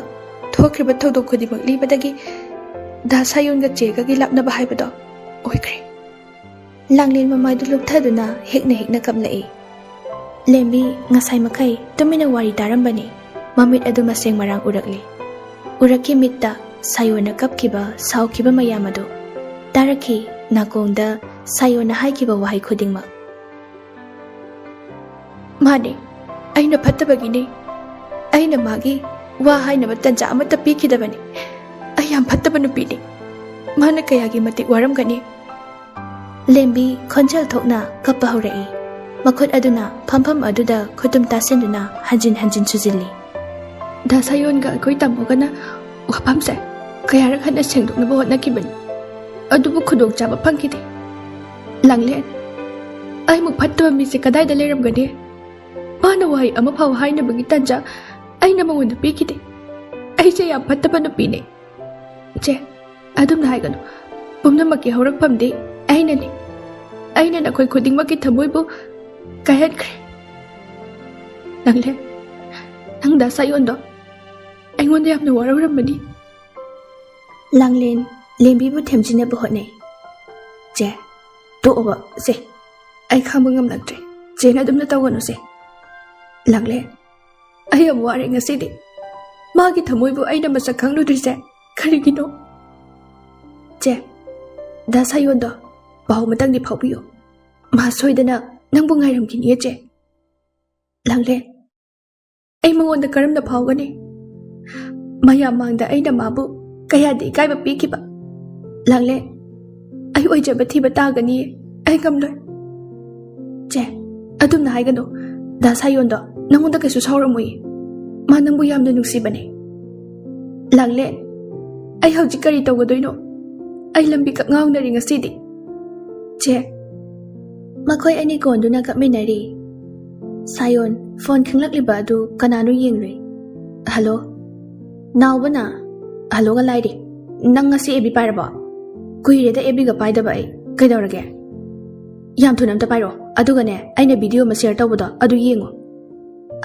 ꯊꯣꯛꯈ꯭ꯔꯤꯕ ꯊꯧꯗꯣꯛ ꯈꯨꯗꯤꯡꯃꯛ ꯂꯤꯕꯗꯒꯤ ꯗꯥ ꯁꯥꯌꯣꯟꯒ ꯆꯦꯒꯒꯤ ꯂꯥꯞꯅꯕ ꯍꯥꯏꯕꯗꯣ ꯑꯣꯏꯈ꯭ꯔꯦ"꯫ ꯂꯥꯡꯂꯦꯟ ꯃꯃꯥꯏꯗꯨ ꯂꯨꯞꯊꯗꯨꯅ ꯍꯦꯛꯅ ꯍꯦꯛꯅ ꯀꯞꯂꯛꯏ꯫ ꯂꯦꯝꯕꯤ ꯉꯁꯥꯏ ꯃꯈꯩ ꯇꯨꯃꯤꯟꯅ ꯋꯥꯔꯤ ꯇꯥꯔꯝꯕꯅꯤ꯫ ꯃꯃꯤꯠ ꯑꯗꯨ ꯃꯁꯦꯡ ꯃꯔꯥꯡ ꯎꯔꯛꯂꯤ꯫ ꯎꯔꯛꯈꯤ ꯃꯤꯠꯇ ꯁꯥꯌꯣꯟꯅ ꯀꯞꯈꯤꯕ, ꯁꯥꯎꯈꯤꯕ ꯃꯌꯥꯝ ꯑꯗꯨ꯫ ꯇꯥꯔꯛꯈꯤ ꯅꯥꯀꯣꯡꯗ ꯁꯥꯌꯣꯟꯅ ꯍꯥꯏꯈꯤꯕ ꯋꯥꯍꯩ ꯈꯨꯗꯤꯡꯃꯛ꯫ "ꯃꯥꯅꯦ, ꯑꯩꯅ ꯐꯠꯇꯕꯒꯤꯅꯦ꯫ ꯑꯩꯅ ꯃꯥꯒꯤ ꯋꯥ ꯍꯥꯏꯅꯕ ꯇꯟꯖꯥ ꯑꯃꯠꯇ ꯄꯤꯈꯤꯗꯕꯅꯤ꯫ ꯑꯩ ꯌꯥꯝ ꯐꯠꯇꯕ ꯅꯨꯄꯤꯅꯤ꯫ ꯃꯥꯅ ꯀꯌꯥꯒꯤ ꯃꯇꯤꯛ ꯋꯥꯔꯝꯒꯅꯤ"꯫ ꯂꯦꯝꯕꯤ ꯈꯣꯟꯖꯦꯜ ꯊꯣꯛꯅ ꯀꯞꯄ ꯍꯧꯔꯛꯏ꯫ ꯃꯈꯨꯠ ꯑꯗꯨꯅ ꯐꯝꯐꯝ ꯑꯗꯨꯗ ꯈꯨꯇꯨꯝ ꯇꯥꯁꯤꯟꯗꯨꯅ ꯍꯟꯖꯤꯟ ꯍꯟꯖꯤꯟ ꯁꯨꯖꯤꯜꯂꯤ꯫ "ꯗꯥ ꯁꯥꯌꯣꯟꯒ ꯑꯩꯈꯣꯏ ꯇꯥꯃꯣꯒꯅ ꯋꯥꯐꯝꯁꯦ ꯀꯌꯥꯔꯛ ꯍꯟꯅ ꯁꯦꯡꯗꯣꯛꯅꯕ ꯍꯣꯠꯅꯈꯤꯕꯅꯤ, ꯑꯗꯨꯕꯨ ꯈꯨꯗꯣꯡꯆꯥꯕ ꯐꯪꯈꯤꯗꯦ꯫ ꯂꯥꯡꯂꯦꯟ, ꯑꯩꯃꯨꯛ ꯐꯠꯇꯕ ꯃꯤꯁꯦ ꯀꯗꯥꯏꯗ ꯂꯩꯔꯝꯒꯅꯤ? ꯃꯥꯅ ꯋꯥꯍꯩ ꯑꯃ ꯐꯥꯎ ꯍꯥꯏꯅꯕꯒꯤ ꯇꯟꯖꯥ ꯑꯩꯅ ꯃꯉꯣꯟꯗ ꯄꯤꯈꯤꯗꯦ꯫ ꯑꯩꯁꯦ ꯌꯥꯝ ꯐꯠꯇꯕ ꯅꯨꯄꯤꯅꯦ"꯫ "ꯆꯦ, ꯑꯗꯨꯝꯅ ꯍꯥꯏꯒꯅꯨ꯫ ꯄꯨꯝꯅꯃꯛꯀꯤ ꯍꯧꯔꯛꯐꯝꯗꯤ ꯑꯩꯅꯅꯤ꯫ ꯑꯩꯅ ꯅꯈꯣꯏ ꯈꯨꯗꯤꯡꯃꯛꯀꯤ ꯊꯃꯣꯏꯕꯨ ꯀꯥꯏꯍꯟꯈ꯭ꯔꯦ꯫ ꯂꯥꯡꯂꯦꯟ, ꯅꯪ ꯗꯥ ꯁꯥꯌꯣꯟꯗꯣ ꯑꯩꯉꯣꯟꯗ ꯌꯥꯝꯅ ꯋꯥꯔꯧꯔꯝꯕꯅꯤ"꯫ ꯂꯥꯡꯂꯦꯟ ꯂꯦꯝꯕꯤꯕꯨ ꯊꯦꯝꯖꯤꯟꯅꯕ ꯍꯣꯠꯅꯩ꯫ "ꯆꯦ, ꯇꯣꯛꯑꯣꯕ, ꯆꯦ꯫ ꯑꯩ ꯈꯥꯡꯕ ꯉꯝꯂꯛꯇ꯭ꯔꯦ꯫ ꯆꯦꯅ ꯑꯗꯨꯝꯅ ꯇꯧꯒꯅꯨ, ꯆꯦ꯫ ꯂꯥꯡꯂꯦꯟ, ꯑꯩ ꯌꯥꯝ ꯋꯥꯔꯦ ꯉꯁꯤꯗꯤ꯫ ꯃꯥꯒꯤ ꯊꯃꯣꯏꯕꯨ ꯑꯩꯅ ꯃꯁꯛ ꯈꯪꯂꯨꯗ꯭ꯔꯤꯁꯦ ꯀꯔꯤꯒꯤꯅꯣ? ꯆꯦ, ꯗꯥ ꯁꯥꯌꯣꯟꯗꯣ ꯄꯥꯎ ꯑꯃꯇꯪꯗꯤ ꯐꯥꯎꯕꯤꯌꯨ꯫ ꯃꯥ ꯁꯣꯏꯗꯅ ꯅꯪꯕꯨ ꯉꯥꯏꯔꯝꯈꯤꯅꯤꯌꯦ, ꯆꯦ"꯫ ꯂꯥꯡꯂꯦꯟ, ꯑꯩ ꯃꯉꯣꯟꯗ ꯀꯔꯝꯅ ꯐꯥꯎꯒꯅꯤ? ꯃꯌꯥꯝ ꯃꯥꯡꯗ ꯑꯩꯅ ꯃꯥꯕꯨ ꯀꯌꯥꯗꯤ ꯏꯀꯥꯏꯕ ꯄꯤꯈꯤꯕ꯫ ꯂꯥꯡꯂꯦꯟ, ꯑꯩ ꯑꯣꯏꯖꯕ ꯊꯤꯕ ꯇꯥꯒꯅꯤ꯫ ꯑꯩ ꯉꯝꯂꯣꯏ꯫ ꯆꯦ, ꯑꯗꯨꯝꯅ ꯍꯥꯏꯒꯅꯨ꯫ ꯗꯥ ꯁꯥꯌꯣꯟꯗꯣ ꯅꯪꯉꯣꯟꯗ ꯀꯩꯁꯨ ꯁꯥꯎꯔꯝꯃꯣꯏ꯫ ꯃꯥ ꯅꯪꯕꯨ ꯌꯥꯝꯅ ꯅꯨꯡꯁꯤꯕꯅꯦ꯫ ꯂꯥꯡꯂꯦꯟ, ꯑꯩ ꯍꯧꯖꯤꯛ ꯀꯔꯤ ꯇꯧꯒꯗꯣꯏꯅꯣ? ꯑꯩ ꯂꯝꯕꯤ ꯀꯛ ꯉꯥꯎꯅꯔꯤ ꯉꯁꯤꯗꯤ꯫ ꯆꯦ꯫ ꯃꯈꯣꯏ ꯑꯅꯤ ꯀꯣꯟꯗꯨꯅ ꯀꯞꯃꯤꯟꯅꯔꯤ꯫ ꯁꯥꯌꯣꯟ ꯐꯣꯟ ꯈꯤꯡꯂꯛꯂꯤꯕ ꯑꯗꯨ ꯀꯅꯥꯅꯣ ꯌꯦꯡꯂꯨꯏ꯫ "ꯍꯜꯂꯣ"꯫ ꯅꯥꯎꯕꯅ ꯍꯜꯂꯣꯒ ꯂꯥꯏꯔꯤ꯫ "ꯅꯪ ꯉꯁꯤ ꯑꯦꯐ ꯕꯤ ꯄꯥꯏꯔꯕꯣ? ꯀꯨꯏꯔꯦꯗ ꯑꯦꯐ ꯕꯤꯒ ꯄꯥꯏꯗꯕ ꯑꯩ꯫ ꯀꯩꯗꯧꯔꯒꯦ? ꯌꯥꯝ ꯊꯨꯅ ꯑꯝꯇ ꯄꯥꯏꯔꯛꯑꯣ, ꯑꯗꯨꯒꯅꯦ, ꯑꯩꯅ ꯚꯤꯗꯤꯑꯣ ꯑꯃ ꯁꯤꯌꯔ ꯇꯧꯕꯗꯣ ꯑꯗꯨ ꯌꯦꯡꯉꯣ꯫"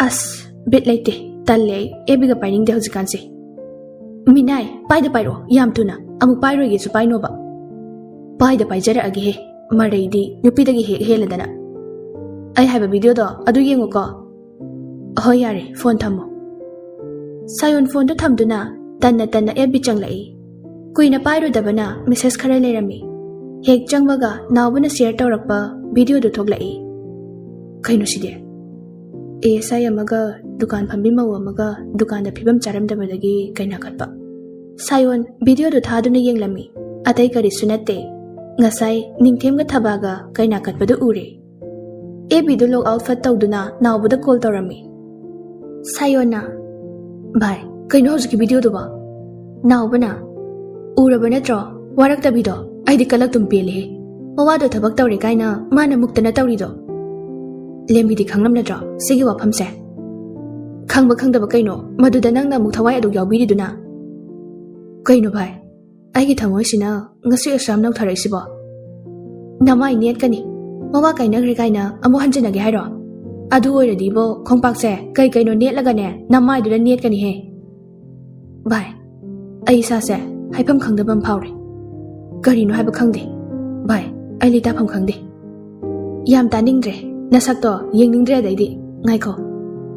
"ꯑꯁ, ꯕꯤꯠ ꯂꯩꯇꯦ, ꯇꯜꯂꯦ, ꯑꯩ ꯑꯦꯐ ꯕꯤꯒ ꯄꯥꯏꯅꯤꯡꯗꯦ ꯍꯧꯖꯤꯛꯀꯥꯟꯁꯦ꯫" "ꯃꯤꯅꯥꯏ, ꯄꯥꯏꯗ ꯄꯥꯏꯔꯛꯑꯣ, ꯌꯥꯝ ꯊꯨꯅ, ꯑꯃꯨꯛ ꯄꯥꯏꯔꯣꯏꯒꯦꯁꯨ ꯄꯥꯏꯅꯣꯕ꯫ ꯄꯥꯏꯗ ꯄꯥꯏꯖꯔꯛꯑꯒꯦꯍꯦ, ꯃꯔꯩꯗꯤ ꯅꯨꯄꯤꯗꯒꯤ ꯍꯦꯛ ꯍꯦꯜꯂꯗꯅ꯫ ꯑꯩ ꯍꯥꯏꯕ ꯚꯤꯗꯤꯑꯣꯗꯣ ꯑꯗꯨ ꯌꯦꯡꯉꯨꯀꯣ꯫" "ꯍꯣꯏ, ꯌꯥꯔꯦ, ꯐꯣꯟ ꯊꯝꯃꯣ꯫" ꯁꯥꯌꯣꯟ ꯐꯣꯟꯗꯨ ꯊꯝꯗꯨꯅ ꯇꯟꯅ ꯇꯟꯅ ꯑꯦꯐ ꯕꯤ ꯆꯪꯂꯛꯏ꯫ ꯀꯨꯏꯅ ꯄꯥꯏꯔꯨꯗꯕꯅ ꯃꯦꯁꯦꯖ ꯈꯔ ꯂꯩꯔꯝꯃꯤ꯫ ꯍꯦꯛ ꯆꯪꯕꯒ ꯅꯥꯎꯕꯅ ꯁꯤꯌꯔ ꯇꯧꯔꯛꯄ ꯚꯤꯗꯤꯑꯣꯗꯨ ꯊꯣꯛꯂꯛꯏ꯫ "ꯀꯩꯅꯣ ꯁꯤꯗꯤ? ꯑꯦ ꯑꯦꯁ ꯑꯥꯏ ꯑꯃꯒ ꯗꯨꯀꯥꯟ ꯐꯝꯕꯤ ꯃꯧ ꯑꯃꯒ ꯗꯨꯀꯥꯟꯗ ꯐꯤꯕꯝ ꯆꯥꯔꯝꯗꯕꯗꯒꯤ ꯀꯩꯅꯥ ꯀꯠꯄ꯫" ꯁꯥꯌꯣꯟ ꯚꯤꯗꯤꯑꯣꯗꯨ ꯊꯥꯗꯨꯅ ꯌꯦꯡꯂꯝꯃꯤ꯫ ꯑꯇꯩ ꯀꯔꯤꯁꯨ ꯅꯠꯇꯦ꯫ ꯉꯁꯥꯏ ꯅꯤꯡꯊꯦꯝꯒ ꯊꯕꯥꯒ ꯀꯩꯅꯥ ꯀꯠꯄꯗꯨ ꯎꯔꯦ꯫ ꯑꯦꯐ ꯕꯤꯗꯨ ꯂꯣꯒ ꯑꯥꯎꯠ ꯐꯠ ꯇꯧꯗꯨꯅ ꯅꯥꯎꯕꯗ ꯀꯣꯜ ꯇꯧꯔꯝꯃꯤ꯫ ꯁꯥꯌꯣꯟꯅ, "ꯚꯥꯏ, ꯀꯩꯅꯣ ꯍꯧꯖꯤꯛꯀꯤ ꯚꯤꯗꯤꯑꯣꯗꯨꯕꯣ?" ꯅꯥꯎꯕꯅ, "ꯎꯔꯕ ꯅꯠꯇ꯭ꯔꯣ? ꯋꯥꯔꯛꯇꯕꯤꯗꯣ꯫ ꯑꯩꯗꯤ ꯀꯂꯛꯇꯨꯝ ꯄꯦꯜꯂꯦꯍꯦ꯫ ꯃꯋꯥꯗꯣ ꯊꯕꯛ ꯇꯧꯔꯦ ꯀꯥꯏꯅ ꯃꯥꯅ ꯃꯨꯛꯇꯅ ꯇꯧꯔꯤꯗꯣ꯫ ꯂꯦꯝꯕꯤꯗꯤ ꯈꯪꯂꯝ ꯅꯠꯇ꯭ꯔꯣ ꯁꯤꯒꯤ ꯋꯥꯐꯝꯁꯦ?" "ꯈꯪꯕ ꯈꯪꯗꯕ ꯀꯩꯅꯣ? ꯃꯗꯨꯗ ꯅꯪꯅ ꯑꯃꯨꯛ ꯊꯋꯥꯏ ꯑꯗꯨꯛ ꯌꯥꯎꯕꯤꯔꯤꯗꯨꯅ?" "ꯀꯩꯅꯣ ꯚꯥꯏ, ꯑꯩꯒꯤ ꯊꯃꯣꯏꯁꯤꯅ ꯉꯁꯤ ꯑꯁꯨꯌꯥꯝ ꯅꯧꯊꯔꯛꯏꯁꯤꯕꯣ?" "ꯅꯃꯥꯏ ꯅꯦꯠꯀꯅꯤ꯫ ꯃꯋꯥ ꯀꯥꯏꯅꯈ꯭ꯔꯦ ꯀꯥꯏꯅ ꯑꯃꯨꯛ ꯍꯟꯖꯤꯟꯅꯒꯦ ꯍꯥꯏꯔꯣ? ꯑꯗꯨ ꯑꯣꯏꯔꯗꯤꯕꯣ, ꯈꯣꯡꯄꯥꯛꯁꯦ ꯀꯩ ꯀꯩꯅꯣ ꯅꯦꯠꯂꯒꯅꯦ ꯅꯃꯥꯏꯗꯨꯗ ꯅꯦꯠꯀꯅꯤꯍꯦ꯫" "ꯚꯥꯏ, ꯑꯩ ꯏꯁꯥꯁꯦ ꯍꯥꯏꯐꯝ ꯈꯪꯗꯕ ꯑꯃ ꯐꯥꯎꯔꯦ꯫ ꯀꯔꯤꯅꯣ ꯍꯥꯏꯕ ꯈꯪꯗꯦ꯫ ꯚꯥꯏ, ꯑꯩ ꯂꯩꯇꯥꯐꯝ ꯈꯪꯗꯦ꯫ ꯌꯥꯝ ꯇꯥꯅꯤꯡꯗ꯭ꯔꯦ꯫ ꯅꯁꯛꯇꯣ ꯌꯦꯡꯅꯤꯡꯗ꯭ꯔꯦ ꯑꯗꯩꯗꯤ꯫ ꯉꯥꯏꯈꯣ,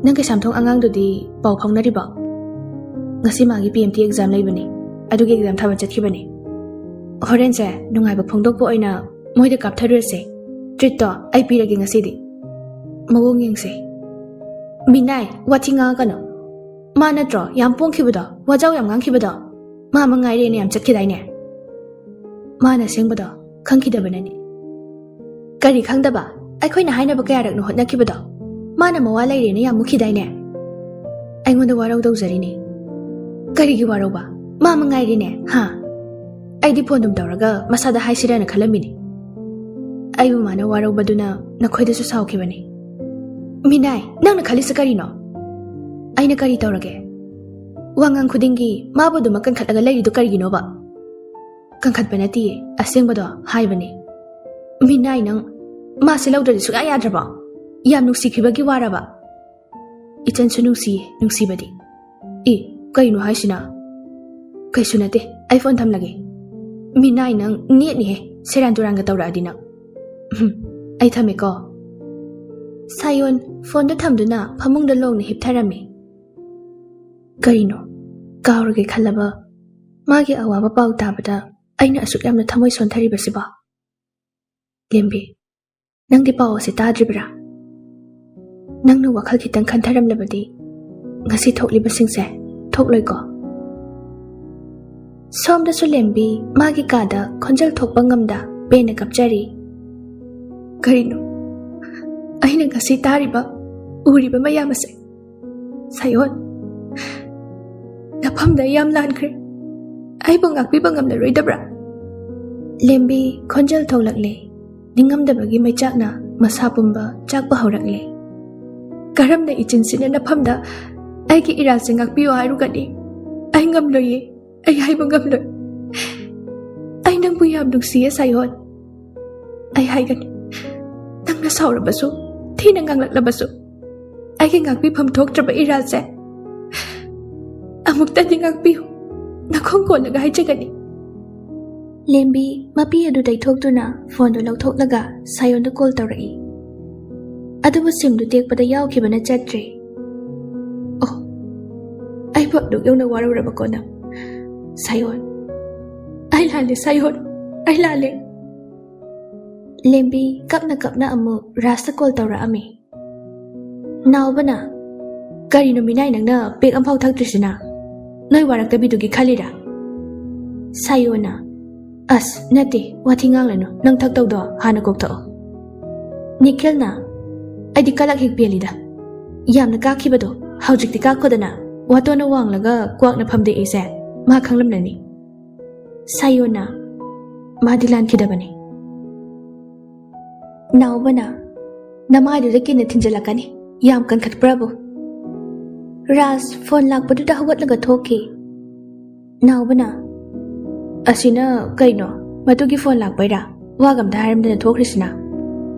ꯅꯪ ꯀꯩꯁꯥꯝꯊꯣꯡ ꯑꯉꯥꯡꯗꯨꯗꯤ ꯄꯥꯎ ꯐꯥꯎꯅꯔꯤꯕꯣ?" "ꯉꯁꯤ ꯃꯥꯒꯤ ꯄꯤ ꯑꯦꯝ ꯇꯤ ꯑꯦꯛꯖꯥꯝ ꯂꯩꯕꯅꯤ, ꯑꯗꯨꯒꯤ ꯑꯦꯛꯖꯥꯝ ꯊꯥꯕ ꯆꯠꯈꯤꯕꯅꯤ꯫ ꯍꯣꯔꯦꯟꯁꯦ ꯅꯨꯡꯉꯥꯏꯕ ꯐꯣꯡꯗꯣꯛꯄ ꯑꯣꯏꯅ ꯃꯣꯏꯗ ꯀꯥꯞꯊꯔꯨꯔꯁꯦ꯫ ꯇ꯭ꯔꯤꯠꯇꯣ ꯑꯩ ꯄꯤꯔꯒꯦ ꯉꯁꯤꯗꯤ꯫ ꯃꯑꯣꯡ ꯌꯦꯡꯁꯦ꯫" "ꯃꯤꯅꯥꯏ, ꯋꯥꯊꯤ ꯉꯥꯡꯉꯛꯀꯅꯨ꯫ ꯃꯥ ꯅꯠꯇ꯭ꯔꯣ ꯌꯥꯝ ꯄꯣꯡꯈꯤꯕꯗꯣ, ꯋꯥꯖꯥꯎ ꯌꯥꯝ ꯉꯥꯡꯈꯤꯕꯗꯣ? ꯃꯥ ꯑꯃ ꯉꯥꯏꯔꯦꯅ ꯌꯥꯝ ꯆꯠꯈꯤꯗꯥꯏꯅꯦ?" "ꯃꯥꯅ ꯑꯁꯦꯡꯕꯗꯣ ꯈꯪꯈꯤꯗꯕꯅꯅꯤ꯫" "ꯀꯔꯤ ꯈꯪꯗꯕ? ꯑꯩꯈꯣꯏꯅ ꯍꯥꯏꯅꯕ ꯀꯌꯥꯔꯛꯅꯣ ꯍꯣꯠꯅꯈꯤꯕꯗꯣ? ꯃꯥꯅ ꯃꯋꯥ ꯂꯩꯔꯦꯅ ꯌꯥꯝ ꯃꯨꯛꯈꯤꯗꯥꯏꯅꯦ?" "ꯑꯩꯉꯣꯟꯗ ꯋꯥꯔꯧ ꯇꯧꯖꯔꯤꯅꯦ꯫" "ꯀꯔꯤꯒꯤ ꯋꯥꯔꯧꯕ? ꯃꯥ ꯑꯃ ꯉꯥꯏꯔꯦꯅꯦ, ꯍꯥ? ꯑꯩꯗꯤ ꯐꯣꯟ ꯑꯗꯨꯝ ꯇꯧꯔꯒ ꯃꯁꯥꯗ ꯍꯥꯏꯁꯤꯔꯅ ꯈꯜꯂꯝꯃꯤꯅꯤ꯫ ꯑꯩꯕꯨ ꯃꯥꯅ ꯋꯥꯔꯧꯕꯗꯨꯅ ꯅꯈꯣꯏꯗꯁꯨ ꯁꯥꯎꯈꯤꯕꯅꯤ꯫" "ꯃꯤꯅꯥꯏ, ꯅꯪꯅ ꯈꯜꯂꯤꯁꯤ ꯀꯔꯤꯅꯣ? ꯑꯩꯅ ꯀꯔꯤ ꯇꯧꯔꯒꯦ?" ꯋꯥꯉꯥꯡ ꯈꯨꯗꯤꯡꯒꯤ ꯃꯥꯕꯨ ꯑꯗꯨꯃꯛ ꯀꯟꯈꯠꯂꯒ ꯂꯩꯔꯤꯗꯨ ꯀꯔꯤꯒꯤꯅꯣꯕ? ꯀꯟꯈꯠꯄ ꯅꯠꯇꯦꯌꯦ, ꯑꯁꯦꯡꯕꯗꯣ ꯍꯥꯏꯕꯅꯦ꯫ ꯃꯤꯅꯥꯏ ꯅꯪ, ꯃꯥꯁꯦ ꯂꯧꯗ꯭ꯔꯗꯤ ꯁꯨꯡꯌꯥ ꯌꯥꯗ꯭ꯔꯕꯣ? ꯌꯥꯝ ꯅꯨꯡꯁꯤꯈꯤꯕꯒꯤ ꯋꯥꯔꯕ? ꯏꯆꯟꯁꯨ ꯅꯨꯡꯁꯤꯌꯦ, ꯅꯨꯡꯁꯤꯕꯗꯤ꯫ ꯏ, ꯀꯩꯅꯣ ꯍꯥꯏꯁꯤꯅ? ꯀꯩꯁꯨ ꯅꯠꯇꯦ, ꯑꯩ ꯐꯣꯟ ꯊꯝꯂꯒꯦ꯫ ꯃꯤꯅꯥꯏ ꯅꯪ ꯅꯦꯠꯅꯤꯍꯦ, ꯁꯦꯔꯥꯟ ꯇꯨꯔꯥꯟꯒ ꯇꯧꯔꯛꯑꯗꯤ ꯅꯪ꯫ ꯎꯝ, ꯑꯩ ꯊꯝꯃꯦꯀꯣ꯫ ꯁꯥꯌꯣꯟ ꯐꯣꯟꯗꯣ ꯊꯝꯗꯨꯅ ꯐꯃꯨꯡꯗ ꯂꯣꯡꯅ ꯍꯤꯞꯊꯔꯝꯃꯤ꯫ ꯀꯔꯤꯅꯣ? ꯀꯥꯎꯔꯒꯦ ꯈꯜꯂꯕ ꯃꯥꯒꯤ ꯑꯋꯥꯕ ꯄꯥꯎ ꯇꯥꯕꯗ ꯑꯩꯅ ꯑꯁꯨꯛ ꯌꯥꯝꯅ ꯊꯃꯣꯏ ꯁꯣꯟꯊꯔꯤꯕꯁꯤꯕꯣ? ꯂꯦꯝꯕꯤ, ꯅꯪꯗꯤ ꯄꯥꯎ ꯑꯁꯤ ꯇꯥꯗ꯭ꯔꯤꯕ꯭ꯔꯥ? ꯅꯪꯅ ꯋꯥꯈꯜ ꯈꯤꯇꯪ ꯈꯟꯊꯔꯝꯂꯕꯗꯤ ꯉꯁꯤ ꯊꯣꯛꯂꯤꯕꯁꯤꯡꯁꯦ ꯊꯣꯛꯂꯣꯏꯀꯣ? ꯁꯣꯝꯗꯁꯨ ꯂꯦꯝꯕꯤ ꯃꯥꯒꯤ ꯀꯥꯗ ꯈꯣꯟꯖꯦꯜ ꯊꯣꯛꯄ ꯉꯝꯗ ꯄꯦꯟꯅ ꯀꯞꯆꯔꯤ꯫ ꯀꯔꯤꯅꯣ ꯑꯩꯅ ꯉꯁꯤ ꯇꯥꯔꯤꯕ, ꯎꯔꯤꯕ ꯃꯌꯥꯝ ꯑꯁꯦ? ꯁꯥꯌꯣꯟ, ꯅꯐꯝꯗ ꯑꯩ ꯌꯥꯝ ꯂꯥꯟꯈ꯭ꯔꯦ꯫ ꯑꯩꯕꯨ ꯉꯥꯛꯄꯤꯕ ꯉꯝꯂꯔꯣꯏꯗꯕ꯭ꯔꯥ? ꯂꯦꯝꯕꯤ ꯈꯣꯟꯖꯦꯜ ꯊꯣꯛꯂꯛꯂꯦ꯫ ꯅꯤꯡꯉꯝꯗꯕꯒꯤ ꯃꯩꯆꯥꯛꯅ ꯃꯁꯥ ꯄꯨꯝꯕ ꯆꯥꯛꯄ ꯍꯧꯔꯛꯂꯦ꯫ ꯀꯔꯝꯅ ꯏꯆꯤꯟꯁꯤꯅ ꯅꯐꯝꯗ ꯑꯩꯒꯤ ꯏꯔꯥꯜꯁꯦ ꯉꯥꯛꯄꯤꯌꯨ ꯍꯥꯏꯔꯨꯒꯅꯤ? ꯑꯩ ꯉꯝꯂꯣꯏꯌꯦ꯫ ꯑꯩ ꯍꯥꯏꯕ ꯉꯝꯂꯣꯏ꯫ ꯑꯩ ꯅꯪꯕꯨ ꯌꯥꯝ ꯅꯨꯡꯁꯤꯌꯦ, ꯁꯥꯌꯣꯟ꯫ ꯑꯩ ꯍꯥꯏꯒꯅꯤ, ꯅꯪꯅ ꯁꯥꯎꯔꯕꯁꯨ, ꯊꯤꯅ ꯉꯥꯡꯂꯛꯂꯕꯁꯨ, ꯑꯩꯒꯤ ꯉꯥꯛꯄꯤꯐꯝ ꯊꯣꯛꯇ꯭ꯔꯕ ꯏꯔꯥꯜꯁꯦ ꯑꯃꯨꯛꯇꯗꯤ ꯉꯥꯛꯄꯤꯌꯨ꯫ ꯅꯈꯣꯡ ꯀꯣꯜꯂꯒ ꯍꯥꯏꯖꯒꯅꯤ꯫ ꯂꯦꯝꯕꯤ ꯃꯄꯤ ꯑꯗꯨ ꯇꯩꯊꯣꯛꯇꯨꯅ ꯐꯣꯟꯗꯨ ꯂꯧꯊꯣꯛꯂꯒ ꯁꯥꯌꯣꯟꯗ ꯀꯣꯜ ꯇꯧꯔꯛꯏ꯫ ꯑꯗꯨꯕꯨ ꯁꯤꯝꯗꯨ ꯇꯦꯛꯄꯗ ꯌꯥꯎꯈꯤꯕꯅ ꯆꯠꯇ꯭ꯔꯦ꯫ ꯑꯣ, ꯑꯩꯕꯨ ꯑꯗꯨꯛ ꯌꯧꯅ ꯋꯥꯔꯧꯔꯕꯀꯣ ꯅꯪ? ꯁꯥꯌꯣꯟ, ꯑꯩ ꯂꯥꯜꯂꯦ ꯁꯥꯌꯣꯟ, ꯑꯩ ꯂꯥꯜꯂꯦ꯫ ꯂꯦꯝꯕꯤ ꯀꯞꯅ ꯀꯞꯅ ꯑꯃꯨꯛ ꯔꯥꯖꯇ ꯀꯣꯜ ꯇꯧꯔꯛꯑꯝꯃꯤ꯫ ꯅꯥꯎꯕꯅ, "ꯀꯔꯤꯅꯣ ꯃꯤꯅꯥꯏ ꯅꯪꯅ ꯄꯦꯛ ꯑꯝꯐꯥꯎ ꯊꯛꯇ꯭ꯔꯤꯁꯤꯅ? ꯅꯣꯏ ꯋꯥꯔꯛꯇꯕꯤꯗꯨꯒꯤ ꯈꯜꯂꯤꯔꯥ?" ꯁꯥꯌꯣꯅ, "ꯑꯁ, ꯅꯠꯇꯦ, ꯋꯥꯊꯤ ꯉꯥꯡꯂꯅꯨ, ꯅꯪ ꯊꯛꯇꯧꯗꯣ ꯍꯥꯟꯅ ꯀꯣꯛꯊꯛꯑꯣ꯫" ꯅꯤꯈꯤꯜꯅ, "ꯑꯩꯗꯤ ꯀꯂꯛ ꯍꯦꯛ ꯄꯦꯜꯂꯤꯗ꯫ ꯌꯥꯝꯅ ꯀꯥꯛꯈꯤꯕꯗꯣ ꯍꯧꯖꯤꯛꯇꯤ ꯀꯥꯛꯈꯣꯗꯅ, ꯋꯥꯇꯣꯟꯅ ꯋꯥꯡꯂꯒ ꯀ꯭ꯋꯥꯛꯅ ꯐꯝꯗꯦꯛꯏꯁꯦ ꯃꯥ ꯈꯪꯂꯝꯂꯅꯤ꯫" ꯁꯥꯌꯣꯅ, "ꯃꯥꯗꯤ ꯂꯥꯟꯈꯤꯗꯕꯅꯤ꯫" ꯅꯥꯎꯕꯅ, "ꯅꯃꯥꯏꯗꯨꯗ ꯀꯤꯟꯅ ꯊꯤꯟꯖꯤꯜꯂꯛꯀꯅꯤ, ꯌꯥꯝ ꯀꯟꯈꯠꯄ꯭ꯔꯕꯨ?" ꯔꯥꯖ ꯐꯣꯟ ꯂꯥꯛꯄꯗꯨꯗ ꯍꯧꯒꯠꯂꯒ ꯊꯣꯛꯈꯤ꯫ ꯅꯥꯎꯕꯅ, "ꯑꯁꯤꯅ ꯀꯩꯅꯣ? ꯃꯗꯨꯒꯤ ꯐꯣꯟ ꯂꯥꯛꯄꯩꯔꯥ? ꯋꯥꯒ ꯑꯝꯇ ꯍꯥꯏꯔꯝꯗꯅ ꯊꯣꯛꯈ꯭ꯔꯤꯁꯤꯅ?"